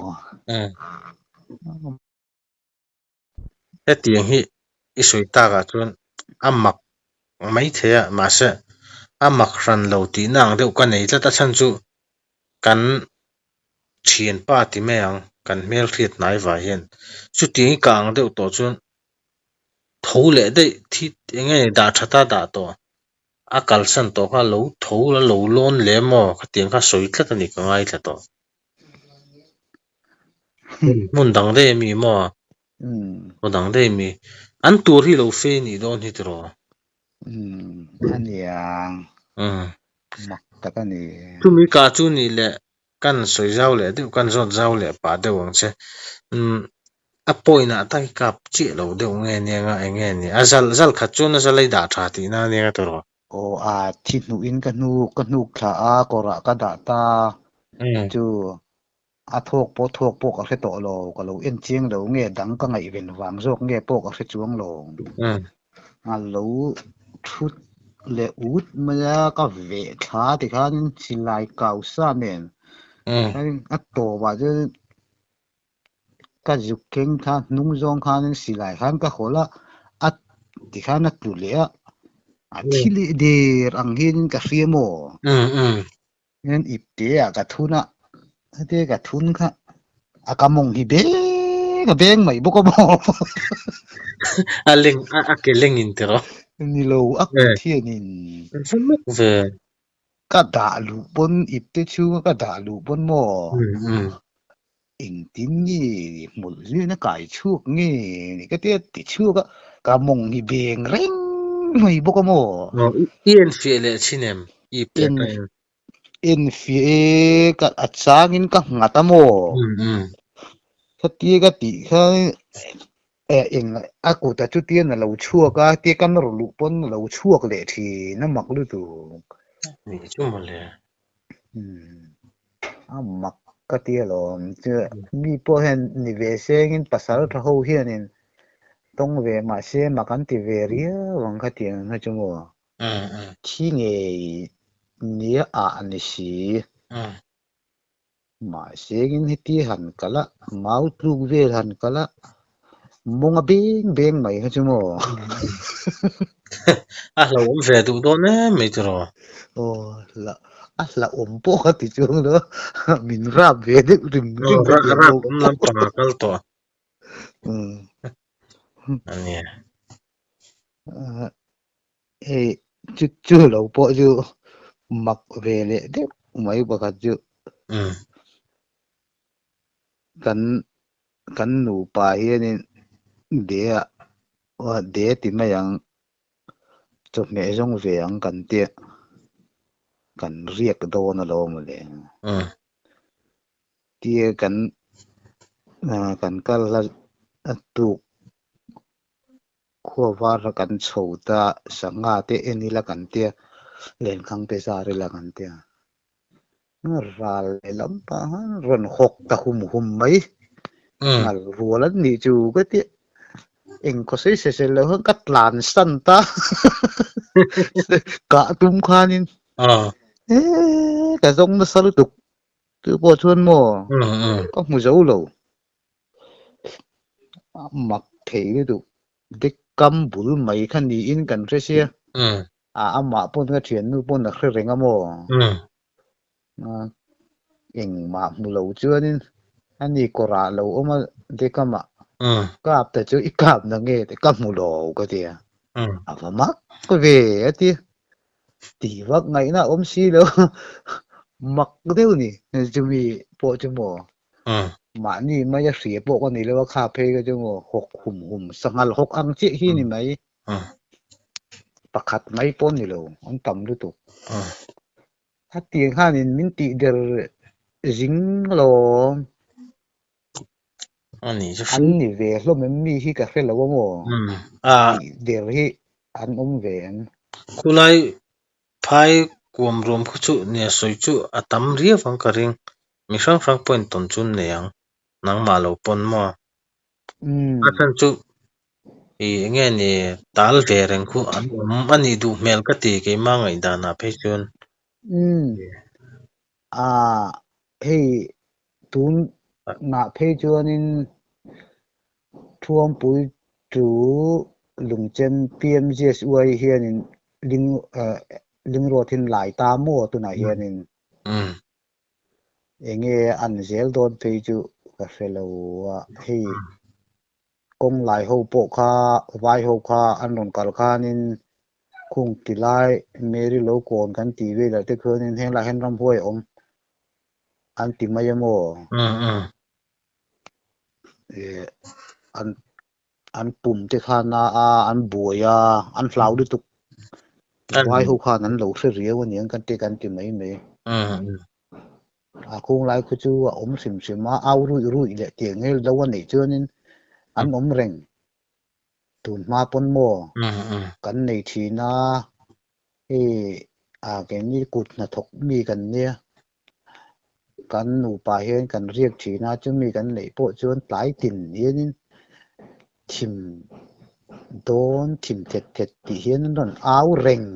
Speaker 1: Hetiang hi i sawi takah chuan a mak maithei a, mahse a mak hran lo tihna ang deuh ka nei tlat a chhan chu kan thianpa ti mai ang, kan hmelhriat hnai vah hian chutiang i kah ang deuh tawh chuan tho leh daih thi eng nge dah tha ta dah tawh a kalsan tawh kha lo tho la lo lawn leh maw khatiang kha sawi tlat a ni ka ngaithla tawh. Hmun dang daih a mi maw? Hmun dang daih a mi? An tur hi lo fe nih dawn hi tiraw?
Speaker 2: A niang. Mak tak a ni.
Speaker 1: Chumi kah chu nih leh kan sawi zau leh deuh, kan zawt zau leh pah deuh ang che. A point ah tak hi kap chiah lo deuh nge nia nga eng nge ni? A zal zal khat chuan a zal a i dah tha tihna a nia tiraw?
Speaker 2: Aw a thi hnuhin ka hnuk ka hnuk thla a, kawrah ka dah ta chu a thawk pawh thawk pawh ka hre tawh lo, ka lo en chiang lo nge dang ka ngaihven vang zawk nge pawh ka hre chuang lo. A lo thut leh ut mai a, ka veh thla tikhanin silai kau sa nen a tawpah chuan Ka zuk keng kha hnung zawng khanin silai khan ka hawlh a, a tikhan a tlu leh a, a thi leh der ang hianin ka hria maw? Hian ipte ah ka thun a, heti ka thun kha a ka mawng hi beng a beng mai bawk a maw?
Speaker 1: A leng a ke leng in tiraw?
Speaker 2: Ni lo, a kut hianin.
Speaker 1: Kan hre mek ve.
Speaker 2: Ka dah luh pawn ipte chhunga ka dah luh pawn maw? Engtin nge hmulh zui na kai chhuak nge ni ka tia ti chhuak a, ka mawng hi beng reng mai bawk a maw?
Speaker 1: Aw i enfiah leh thin em? I ipte
Speaker 2: En
Speaker 1: atangin.
Speaker 2: enfiah e ka a changin ka nghat a maw? Khatia ka tih khan eng a kut a chutian a lo chhuak a, tia ka nawr luh pawn a lo chhuak leh thin a mak lutuk.
Speaker 1: Ni chu mawle.
Speaker 2: A mak ka ti alawm chu mi pawh hian ni ve sengin pasal tha ho hianin tawng ve mahse mak an ti ve riau ang kha tiang ang kha chu maw thi ngei nia ah ni si mahse in heti han kal a mau tluk vel han kal a mawng a beng beng mai kha chu maw
Speaker 1: a hlauhawm ve duh dawn em mai tiraw
Speaker 2: aw hla a hlauhawm pawh ka ti chuang lo min rap ve deuh rim rim ka ti
Speaker 1: rap awm lampang a kal tawh ania
Speaker 2: hei chu chu lo pawh chu mak ve leh deuh mai pakhat chu kan Kan nupa hianin de ah aw de ti mai ang, chawhmeh zawng ve ang kan tia kan riak dawn alawm mawle. Tia kan kan kal hla a tuk khua var hla kan chho ta sangha te en ila kan tia lenkhang te zar ila kan tia. Ral leh lampang khan rawn hawk ta hum hum mai. Ngal rual an nih chu ka ti. Eng khaw sawi se sel lo khan ka tlan san ta. Kah tum khanin eee ka zawng nasa lutuk. Chu pawh chuan maw ka hmu zo lo. A mak thei lutuk. Dik kam bul mai kha niin kan hre sia. A amah pawn ka thiannu pawn a hre reng a maw? Engmah hmu lo chuanin ani kawrah lo awm a Dekamah kap ta chu i kap na nge tih ka hmu lo ka ti a. A va mak ve a ti. Tih vak ngaihna a awm si lo. Mak deuh ni chumi pawh chu maw? Mahni maia hria pawh ka ni lo a kha phei kha chu maw hawk hum hum sanghal hawk ang chiah hi ni mai. Pakhat mai pawh ni lo, an tam lutuk. A tiang khanin min tih der zing alawm.
Speaker 1: Ani chu
Speaker 2: An ni ve hlawm em mi hi ka hre lo a maw?
Speaker 1: Um a
Speaker 2: Tih der hi an awm ve em?
Speaker 1: Khulai phai kuam ruam khu chu nia sawi chu a tam riau ang ka ring. Mi hrang hrang pawhin tawn chu an nei ang. Nangmah lo pawn maw? A chhan chu i enge ni tal ve reng khu an awm a nih duh hmel ka ti keimah ngaihdanah phei chuan.
Speaker 2: Umm ah hei tun ngah phei chuanin Thuampui chu Lungchem PMGSY hianin ling lingruat in lai ta maw tunah hianin. Enge an zel dawn phei chu ka hre lo a, hei kawng lai ho pawh kha vai ho kha an rawn kal khanin khung ti lai Mary lo kawn kan tih velah te khuanin henglai hian ramhuai a awm an ti mai a maw? An an pum te kha na a, an buai a, an hlau lutuk. Vai ho khan an lo hre riau a niang kan ti kan ti mai mai. A khung lai khu chu a awm hrim hrim a, au ruih ruih leh tiang ngel do a neih chuanin an awm reng. Tun hma pawn maw kan nei thin a, hei a keini kut hnathawk mi kan nia, kan nupa hian kan riak thin a, chumi kan neih pawh chuan tlai tin hianin thim dawn thim thet thet tih hian an rawn au reng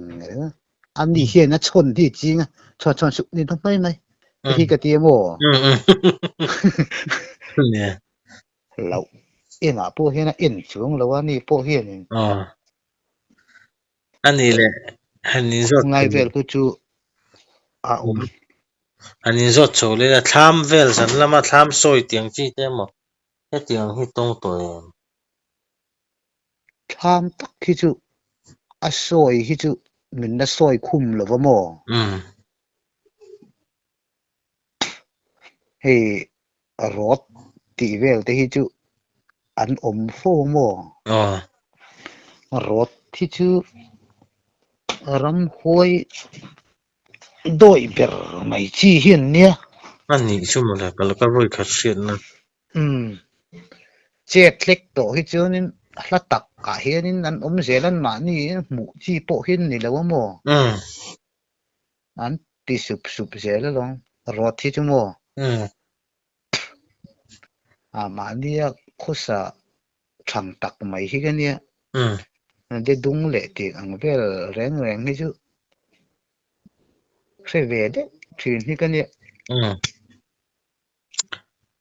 Speaker 2: a ni hian a chhawn hi ching a chhawn chhawn suh ni mai mai te hi ka ti a maw loh enah pawh hian a en chuang lo a ni pawh hianin
Speaker 1: A ni le, han inzawt
Speaker 2: Ngai vel khu chu a awm.
Speaker 1: Han inzawt chho leh a, thlam vel zan lama thlam sawi tiang chi te emaw hetiang hi tawng tawh em?
Speaker 2: Thlam tak hi chu a sawi hi chu min la sawi khum lo va maw? Hei rawt tih vel te hi chu an awm fo maw? Rawt hi chu ramhuai dawih ber mai chi hi an nia.
Speaker 1: A nih chu mawle, ka la ka vawi khat hriatna.
Speaker 2: Umm, chet hlek tawh hi chuanin hla takah hianin an awm zel an mahni hmuh chi pawh hi an ni lo a maw? An ti sup sup zel alawm, rawt hi chu maw? A mahnia khawsa thang tak mai hi ka nia. De dung leh tih ang vel reng reng hi chu hre ve deuh thin hi ka nia.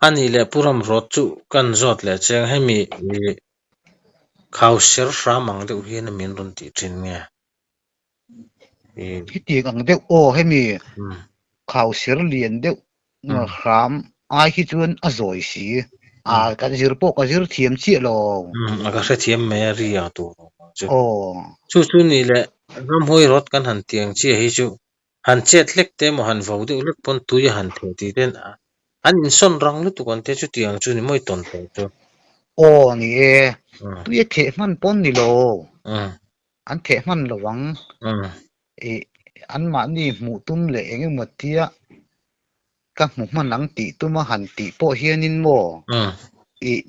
Speaker 1: A nih leh Pu Ramrawt chu kan zawt leh chiang hemi khau ser hram ang deuh hian a min rawn tih thin nge?
Speaker 2: Hetiang ang deuh aw hemi khau ser lian deuh hram ai hi chuan a zawi si a ka zir pawh ka zir thiam chiah lo.
Speaker 1: A ka hrethiam mai a ri ang tur ang chu. Chu chu ni leh ramhuai rawt kan han tiang chiah hi chu han chet hlek te emaw han vo deuh hlek pawn tui a han theh tih ten an insawn rang lutuk ang te chutiang chu ni mawi tawn tawh chu.
Speaker 2: Aw ni e, tui a theh hman pawn ni lo. An theh hman lo ang. Ih, anmahni hmuh tum leh eng emaw tia ka hmu hman ang tih tuma han tih pawh hianin maw? Ih,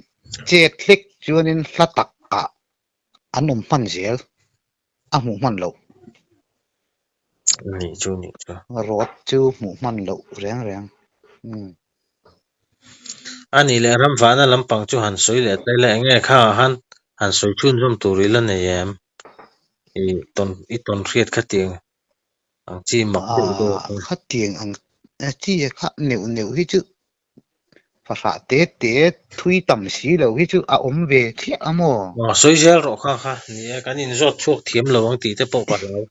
Speaker 2: chet hlek chuanin hla takah an awm hman zel, a hmuh hman loh.
Speaker 1: Nih chu, nih chu.
Speaker 2: Rawt chu hmuh hman loh reng reng. Umm.
Speaker 1: A nih leh ramvahna lampang chu han sawi leh ta ila eng nge khangah khan han sawi chhunzawm tur ila nei em? I tawn i tawn hriat khatiang ang chi mak deuh deuh
Speaker 2: kha. Khatiang ang chi kha neuh neuh hi chu fahrah te te thui tam si lo hi chu a awm ve chiah a maw?
Speaker 1: Aw sawi zel rawh kha kha ni e kan inzawt chhuak thiam lo ang tih te pawh ka hlau.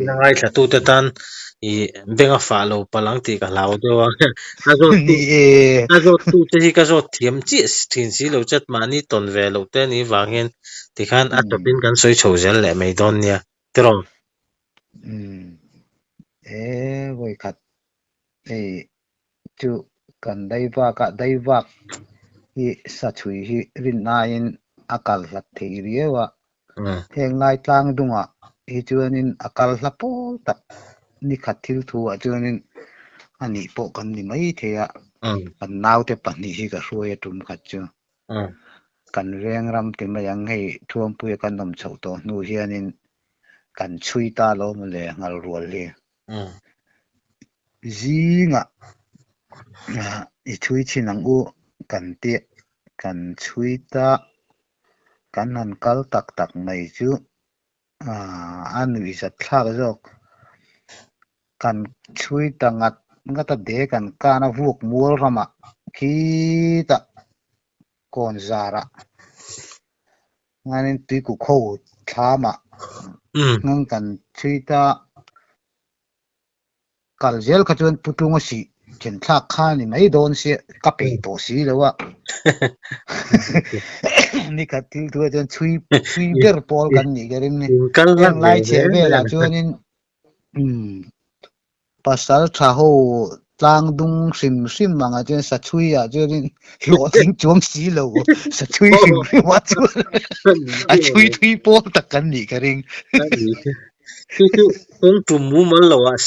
Speaker 1: Ila ngaithlatute tan i beng a fah lo palh ang tih ka hlau deuh a. A zawttu a zawttute hi ka zawt thiam chiah thin si lo chat mahni tawn ve loh te anih vang hian tikhan a tawpin kan sawi chho zel leh mai dawn nia tiraw?
Speaker 2: Umm e vawikhat hei chu kan daivak a daivak hi sa chhui hi rinaiin a kal hlat thei riau a. Heng lai tlang dungah hi chuanin a kal hla pawl tak ni khat thil thu ah chuanin A nih pawh kan ni mai thei a, kan naute pahnih hi ka hruai a tum khat chu. Kan veng ram ti mai ang hei Thuampuia kan awm chhoh tawh hnu hianin kan chhui ta lo maw le nghal rual hi. Zingah i chhui chhin ang u kan ti kan chhui ta kan han kal tak tak mai chu a nuihzat thlak zawk. Kan chhui ta ngat ngat a de kan kan a vuk mual ramah khitah kawn zarah nganin tuikuk ho thlamah ngang kan chhui ta. Kal zel kha chuan Pu Tlunga sih then thlak kha ni mai dawn sia ka peih tawh si lo a. Ni khat thil thu ah chuan chhui chhui ber pawl kan nih ka ring ni. Heng lai chheh velah chuanin umm pasal tha ho tlang dung hrim hrim angah chuan sa chhui ah chuanin hlawhtling chuang si lo sa chhui hrim hrim ah chuan a chhui thui pawl tak kan nih ka ring.
Speaker 1: Chu chu kawng tum mumal lo ah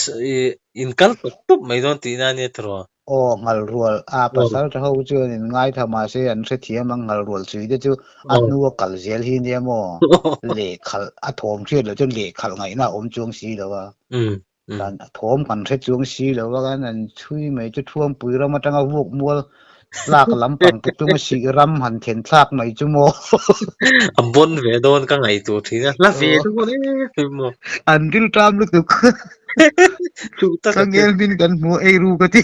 Speaker 1: in kal tawp tawp mai dawn tihna a nia tiraw?
Speaker 2: Aw nghal rual a pasal tha ho chuan in ngaithla mahse an hrethiam ang nghal rual chui te chu a hnu a kal zel hi nia maw? Lehkhalh a thawm hriat loh chuan lehkhalh ngaihna a awm chuang si lo a. Kan a thawm kan hre chuang si lo a kan an chhui mai chu Thuampui ram atanga vuak mual tlak lampang te chunga sih ram han then thlak mai chu maw.
Speaker 1: A bawn ve dawn ka ngaihtuah thin a, hla ve dawn em em maw.
Speaker 2: An ril ṭam lutuk.
Speaker 1: Chu tak a
Speaker 2: Ka ngel hmin kan hmu ei ru ka ti.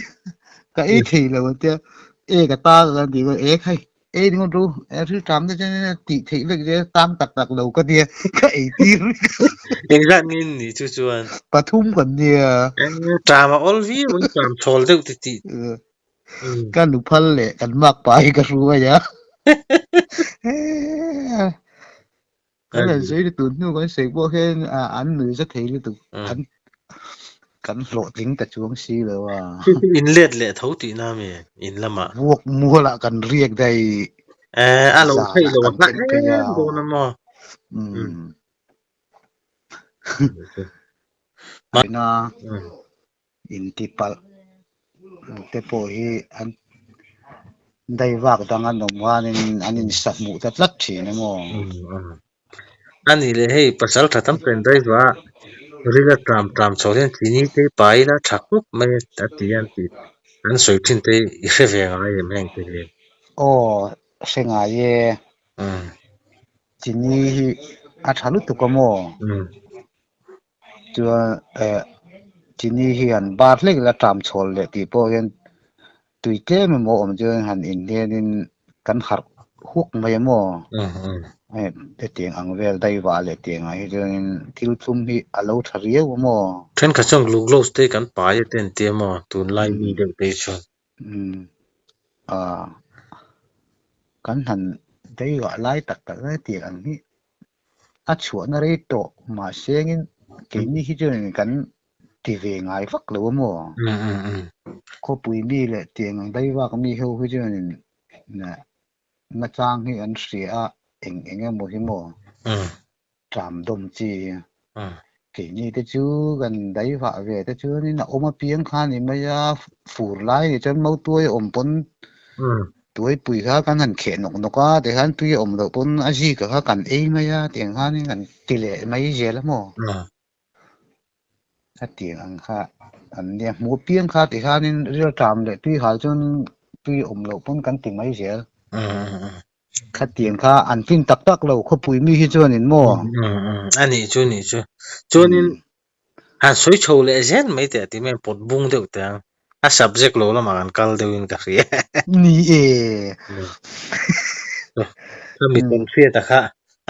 Speaker 2: Ka ei thei lo a tia. E ka ta ka ti ka e khai ei ringawt ru e ril ṭam te chuan tih theih vek zel tang tak tak lo ka tia ka ei tir.
Speaker 1: Engzat nge in nih chu chuan?
Speaker 2: Pathum kan nia.
Speaker 1: Ṭam a awl viau ang ṭam chhawl deuh ti tih.
Speaker 2: Ka nu phal leh kan mak pa hi ka hruai a. Kan han sawi lutuk hnu kan sawi pawh hian an nui za thei lutuk. An kan hlawhtling ta chuang si lo a.
Speaker 1: In let leh tho tihna mi in lamah.
Speaker 2: Vuak mualah kan riak daih.
Speaker 1: Eh a lo theih lo a hla em dawn a maw.
Speaker 2: Aina Intipalh te pawh hi an daivak dang an awm khanin an insahmuh ta tlat thin em aw?
Speaker 1: A nih leh hei pasal tha tam pen daiva rila tram tram chho hian chini te hi pai ila tha khawp mai a ti a an ti an sawi thin te hi i hre ve ngai em heng te hi?
Speaker 2: Aw hre ngai e. Chini hi a tha lutuk a maw? Chuan eh chini hi han bar hlek ila tram chhawl leh tih pawh hian tui tlem emaw awm chuan han in hianin kan harh huk mai a maw? Hei hetiang ang vel daivah leh tiangah hi chuanin thil thlum hi a lo tha riau a maw?
Speaker 1: Thenkhat chuan glucose te kan pai a te an ti a maw tunlai mi deuh te hi chuan.
Speaker 2: Aaa kan han daivah lai tak tak lai tiang ang hi a chhuahna rei tawh mahse engin keini hi chuan kan ti ve ngai vak lo a maw? Khawpui mi leh tiang ang daivak mi ho hi chuanin nachang hi an hria a eng eng emaw hi maw tram dawm chi hi. Keini te chu kan daivah ve te chuanin a awm apiang kha a ni mai a, fur lai ni chuan mautuai a awm pawn Tuaipui kha kan han kheh nawk nawk a, tikhan tui a awm loh pawn a zika kha kan ei mai a, tiang khanin kan ti leh mai zel a maw? A tiang ang kha an nia, hmuh apiang kha tikhanin rilṭam leh tui hal chuan tui a awm loh pawn kan ti mai zel. Khatiang kha an fin tak tak lo khawpui mi hi chuanin maw?
Speaker 1: A nih chu nih chu. Chuanin Han sawi chho leh zel mai teh ti mai pawt bung deuh teh ang. A subject lo lamah kan kal deuhin ka hria.
Speaker 2: Ni e.
Speaker 1: Ka mi tawn hriat a kha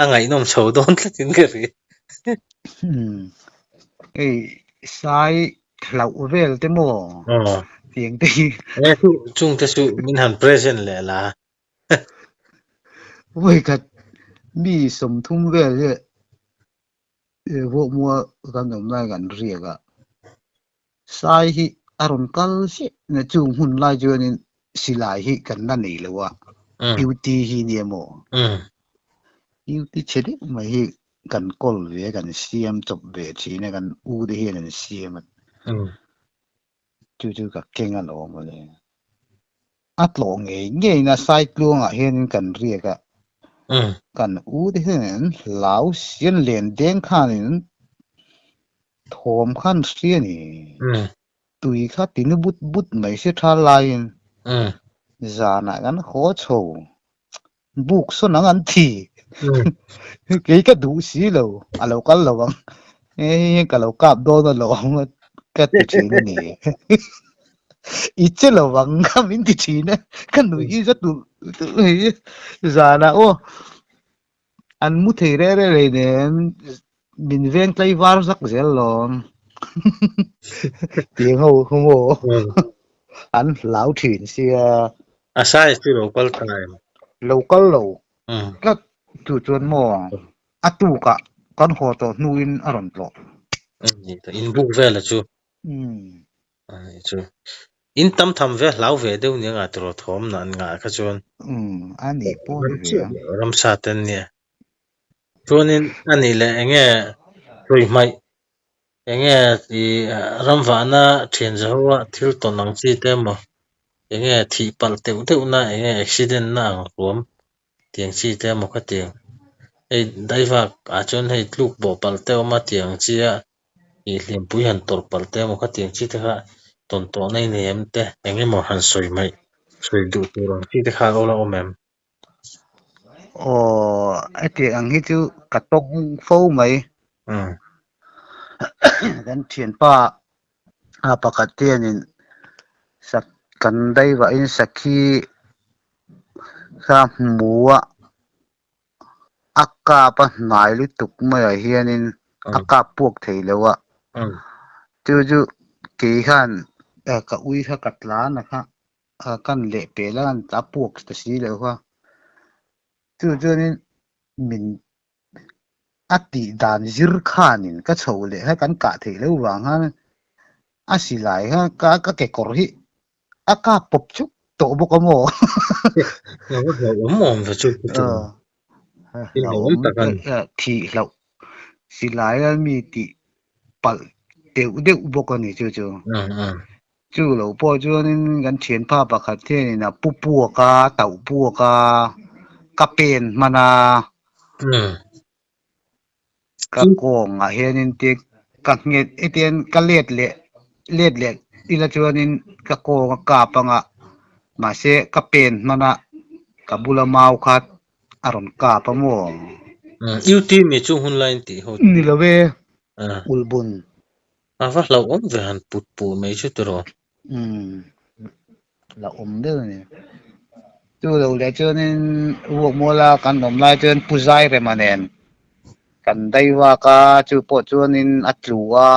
Speaker 1: a ngaihnawm chho dawn tlatin ka hria.
Speaker 2: Hei sai hlauh vel te maw tiang te hi.
Speaker 1: E chu chung te chu min han present leh la.
Speaker 2: Vawikhat mi 30 vel hi Vawhmua kan awm lai kan riak a, sai hi a rawn kal chiah na chung hun lai chuanin silai hi kan la nei lo a, duty hi nia maw? Duty chhe deuh mai hi kan kawl ve a, kan siam chawp ve thin a, kan u te hian an siam a. Chu chu ka keng alawm mawle. A tlawh ngei ngeina Saitluangah hianin kan riak a, kan u te hian an hlau si an len deng khanin thawm kha an hria a ni. Tui kha ti nu but but mai si tha laiin zanah kan haw chho buk sawn ang an thi. Kei ka duh si lo, a lo kal lo ang. Hei ka lo kap dawn a lo ang ka ti thin a ni. I che lo ang kha min ti thin a, ka nuih i za tulh tulh mai. Zanah aw an mu thei reh reh rei nen min veng tlaivar zak zel lawm. Tiang ho kha maw an hlau thin sia.
Speaker 1: A size chu lo kal ta em?
Speaker 2: Lo kal lo tlat chu chuan maw a tukah kan haw tawh hnuin a rawn tlawh.
Speaker 1: Inbuk vela chu. Chu. In tam tham ve hlau ve deuh nia ngah tiraw thawm na an ngah kha chuan.
Speaker 2: A nih pawh ni ve ang.
Speaker 1: Ramsa ten nia. Chuanin a nih leh enge sawi hmaih enge i ramvahna thian zahoa thil tawn ang chi te emaw enge thih palh deuh deuh na enge accident na ang ruam tiang chi te emaw khatiang hei daivak ah chuan hei tluk bawh palh te a awm a tiang chi a ih hliampui han tawrh palh te emaw khatiang chi te kha tawn tawh na i nei em te eng emaw han sawi hmaih sawi duh tur ang chi te kha a la awm em?
Speaker 2: Aw, hetiang ang hi chu ka tawng fo mai. Kan thianpa a pakhat hianin sak kan daivahin sakhi kha hmu a, a kap a hnai lutuk maiah hianin a kap puak thei lo a. Chu chu kei khan ka ui kha ka tlan a kha. Kan leh pel a, a puak ta si lo kha. Chu chuanin min a tih dan zir khanin ka chho leh kha kan kah theih loh vang khan a silai kha ka ka kekawr hi a kap pawp chuk tawh bawk a maw?
Speaker 1: Hlauhawm awm ve chu chu.
Speaker 2: Hlauhawm thih hlauh silai a mi tih palh deuh deuh bawk a ni chu chu. Chu lo pawh chuanin kan thianpa pakhat hianin a pu puak a, tauh puak a, ka pen hman a, ka kawngah hianin te ka nghet hetiang ka let leh let leh ila chuanin ka kawng a kap anga mahse ka pen hman a ka bula mau kha a rawn kap a maw?
Speaker 1: UT mi chu hun laiin tih ho.
Speaker 2: Ni lo e, ulbun.
Speaker 1: A va hlauhawm ve han put puh mai chu tiraw?
Speaker 2: Umm, hlauhawm deuh a ni. Chu lo leh chuanin Ruakmuala kan awm lai chuan Pu Zairema nen kan dai vak a, chu pawh chuanin a tlu a,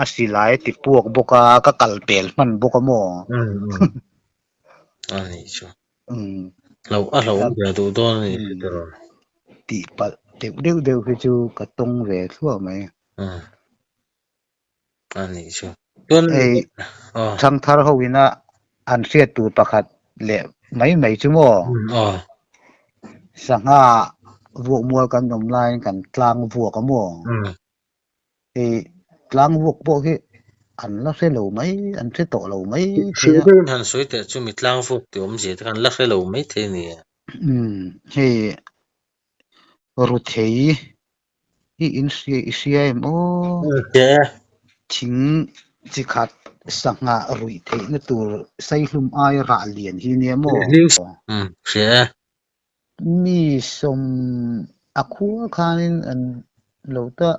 Speaker 2: a silai a ti puak bawk a, ka kal pel hman bawk a maw?
Speaker 1: Umm, a nih chu. Hlauh a hlauhawm ve duh dawn a nih chu tiraw?
Speaker 2: Tihpalh deuh deuh deuh hi chu ka tawng ve thluah mai.
Speaker 1: A nih chu. Chuan
Speaker 2: Hei
Speaker 1: aw.
Speaker 2: Thangthar ho ina an hriat tur pakhat leh mai mai chu maw?
Speaker 1: Aw.
Speaker 2: Sangha vuak mual kan awm laiin kan tlang vuak a maw? Hei tlang vuak pawh hi an la hre lo mai, an hre tawh lo mai thei a.
Speaker 1: Hrilh han sawi teh chu mi tlang vuak tih awmzia te kha an la hre lo mai thei a ni.
Speaker 2: Hei Ruthei hi in hria i hria em aw? Thing chi khat sangha ruih theihna tur saihlum aia rah lian hi nia maw?
Speaker 1: Hria e.
Speaker 2: Mi sawm a khua khanin an lo ta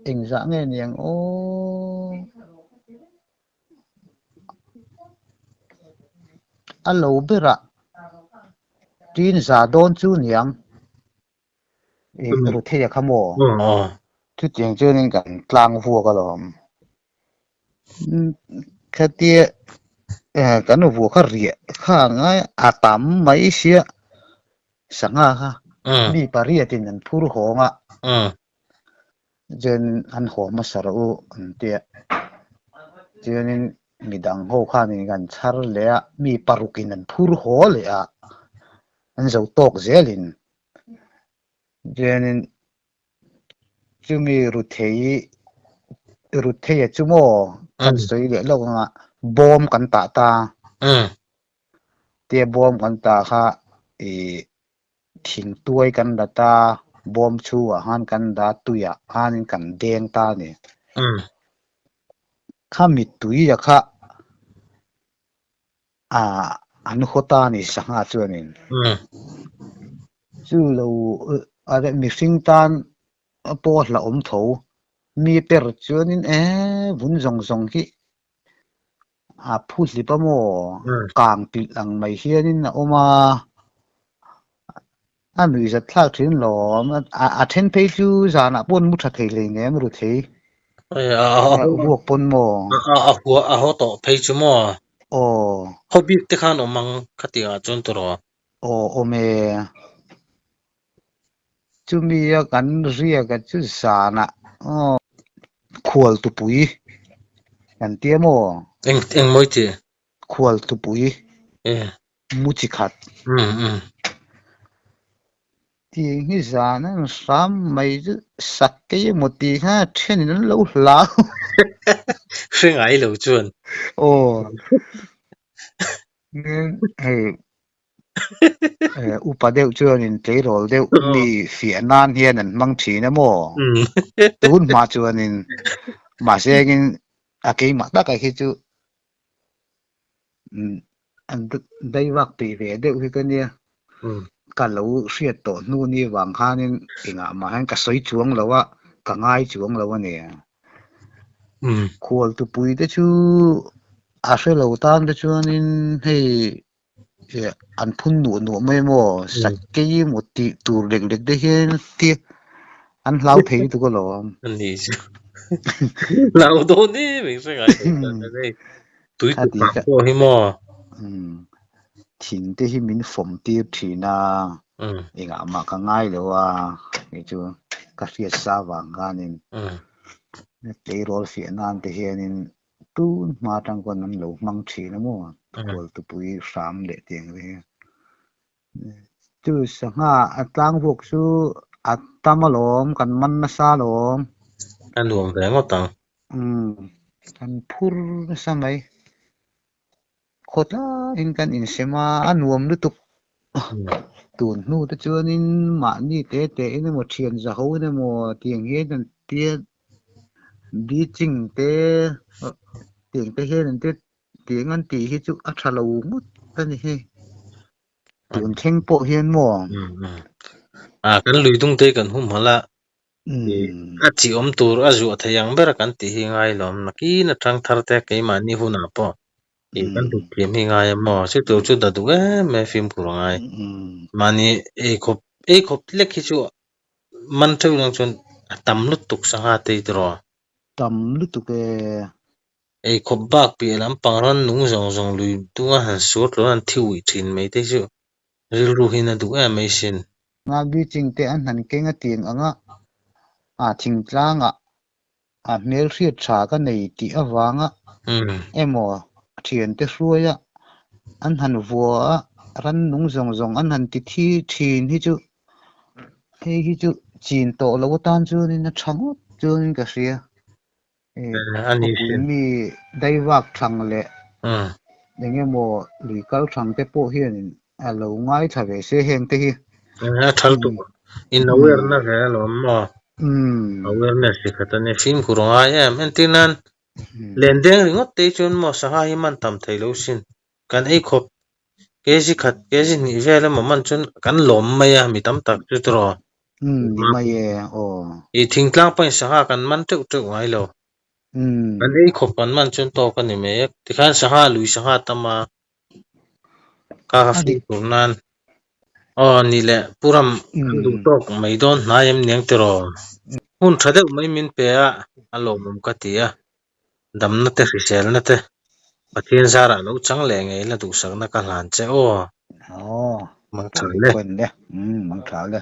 Speaker 2: engzah nge niang aw? A lo berah tin za dawn chu niang i Ruthei a kha maw? Chutiang chuanin kan tlang vuak alawm. Khatia kan vuak kha riah kha a ngai a tam mai sia sangha kha mi pariatin an phur hawng a. Chuan an haw hmasa rawh u an ti a, chuanin midang ho khanin kan chhar leh a, mi parukin an phur haw leh a, an zo tawk zelin chuanin chumi Ruthei Rutheia chu maw? Kan sawi leh lawk anga bawm kan tah ta. Tia bawm kan tah kha ih thingtuai kan la ta, bawm chhungah khan kan dah tuiah khanin kan deng ta a ni. Kha mittuia kha ah an haw ta a ni sangha chuanin. Chu lo mihring tan pawh a hlauhawm tho. Mi per chuanin ee vun zawng zawng hi a phu hlip a maw? Kang pilh ang mai hianin a awm a, a nuihzat thlak thin lawm. A then phei chu zanah pawh an mu tha thei hleinem ru thei. Vuak pawn maw?
Speaker 1: A haw tawh phei chu maw?
Speaker 2: Aw.
Speaker 1: Haw bik te khan awm ang khatiang ah chuan tawh rawh.
Speaker 2: Aw awm e. Chumi a kan riak a chu zanah aw khual tupui kan tia maw?
Speaker 1: Eng eng mawi ti?
Speaker 2: Khual tupui mu chi khat. Tiang hi zan an hram mai chu sak kei emaw tih kha thenin an lo hlau.
Speaker 1: Hre ngai lo chuan.
Speaker 2: Aw. Hei Upa deuh chuanin tleirawl deuh mi fiah nan hian an hmang thin a maw? Tun hma chuanin mahse engin a keimah takah hi chu an daivak peih ve deuh hi ka nia. Ka lo hriat tawh hnu ni vang khanin engah mah hian ka sawi chuang lo a, ka ngai chuang lo a ni. Khualtupui te chu a hre lo tan te chuanin hei an phun nuah nuah mai maw sakei emaw tih tur lek lek te hian tia an hlau thei lutuk alawm.
Speaker 1: Ani chu hlau dawn em em hre ngai lo chuan hei tui tu kang pawh hi maw.
Speaker 2: Thing te hi min fawm tir thin a engah mah ka ngai lo a kei chu ka hriat sa vang khanin tleirawl fiah nan te hianin Tun hma atang pawn an lo hmang thin a maw? Khualtupui hram leh tiang te hi. Chu sangha a tlang vuak chu a tam alawm, kan man nasa alawm.
Speaker 1: A nuam ve ngawt ang.
Speaker 2: Umm, kan phur nasa mai. Khawtlaiin kan insem a, a nuam lutuk. Tun hnu te chuanin mahni te te in emaw thian zaho in emaw tiang hian an tia Beaching te tiang te hian an tia tiang an tih hi chu a tha lo ngawt a ni hei. Tun thleng pawh hian maw?
Speaker 1: A kan lui dung te hi kan humhalh a, A chi awm tur a zuah thei ang ber a kan tih hi ngai lo. Nakin atang thar te keimahni hunah pawh ih kan hlut thiam hi ngai a maw? Chu tur chu da duh em em fimkhur a ngai. Mahni ei khawp ei khawp lek hi chu man theuh lang chuan a tam lutuk sangha te hi tiraw?
Speaker 2: Tam lutuk e.
Speaker 1: Ei khawp bak piah lampang ran nung zawng zawng lui dunga han sur tluan han thi uih thin mai te hi chu Rilru hian a duh em mai sin.
Speaker 2: Ngabi chingte an han keng a tiang ang a, a thingtlangah a hmelhriat tha ka nei tih avanga emaw thiante hruaia an han vua a, rannung zawng zawng an han ti thi thin hi chu hei hi chu chin tawh lo atan chuanin a tha ngawt chuanin ka hria. Khawpui mi daivak thlang leh eng emaw lui kal thlang te pawh hian a lo ngaithla ve se heng te hi.
Speaker 1: A thal tur in awareness ve alawm maw? Awareness chi khat a nia, fimkhur a ngai em. Entir nan len deng ringawt te hi chuan maw sangha hi man tam thei lo sin. Kan ei khawp kg khat kg hnih vel emaw man chuan kan lawm mai a mi tam tak chu tiraw.
Speaker 2: Umm ni mai e aw.
Speaker 1: I thingtlang pawhin sangha kan man teuh teuh ngai lo. Kan ei khawp kan man chuan tawk a ni mai e. Tikhan sangha lui sangha tam a ka ka fimkhur nan. Aw ni leh Pu Ram kan duh tawk mai dawn hnai em niang tiraw. Hun tha deuh mai min pe a a lawmawm ka ti a. Damna te hriselna te Pathian zarah lo chang leh ngei la duhsakna ka hlan che aw.
Speaker 2: Aw,
Speaker 1: Mang tha le.
Speaker 2: Mang tha le.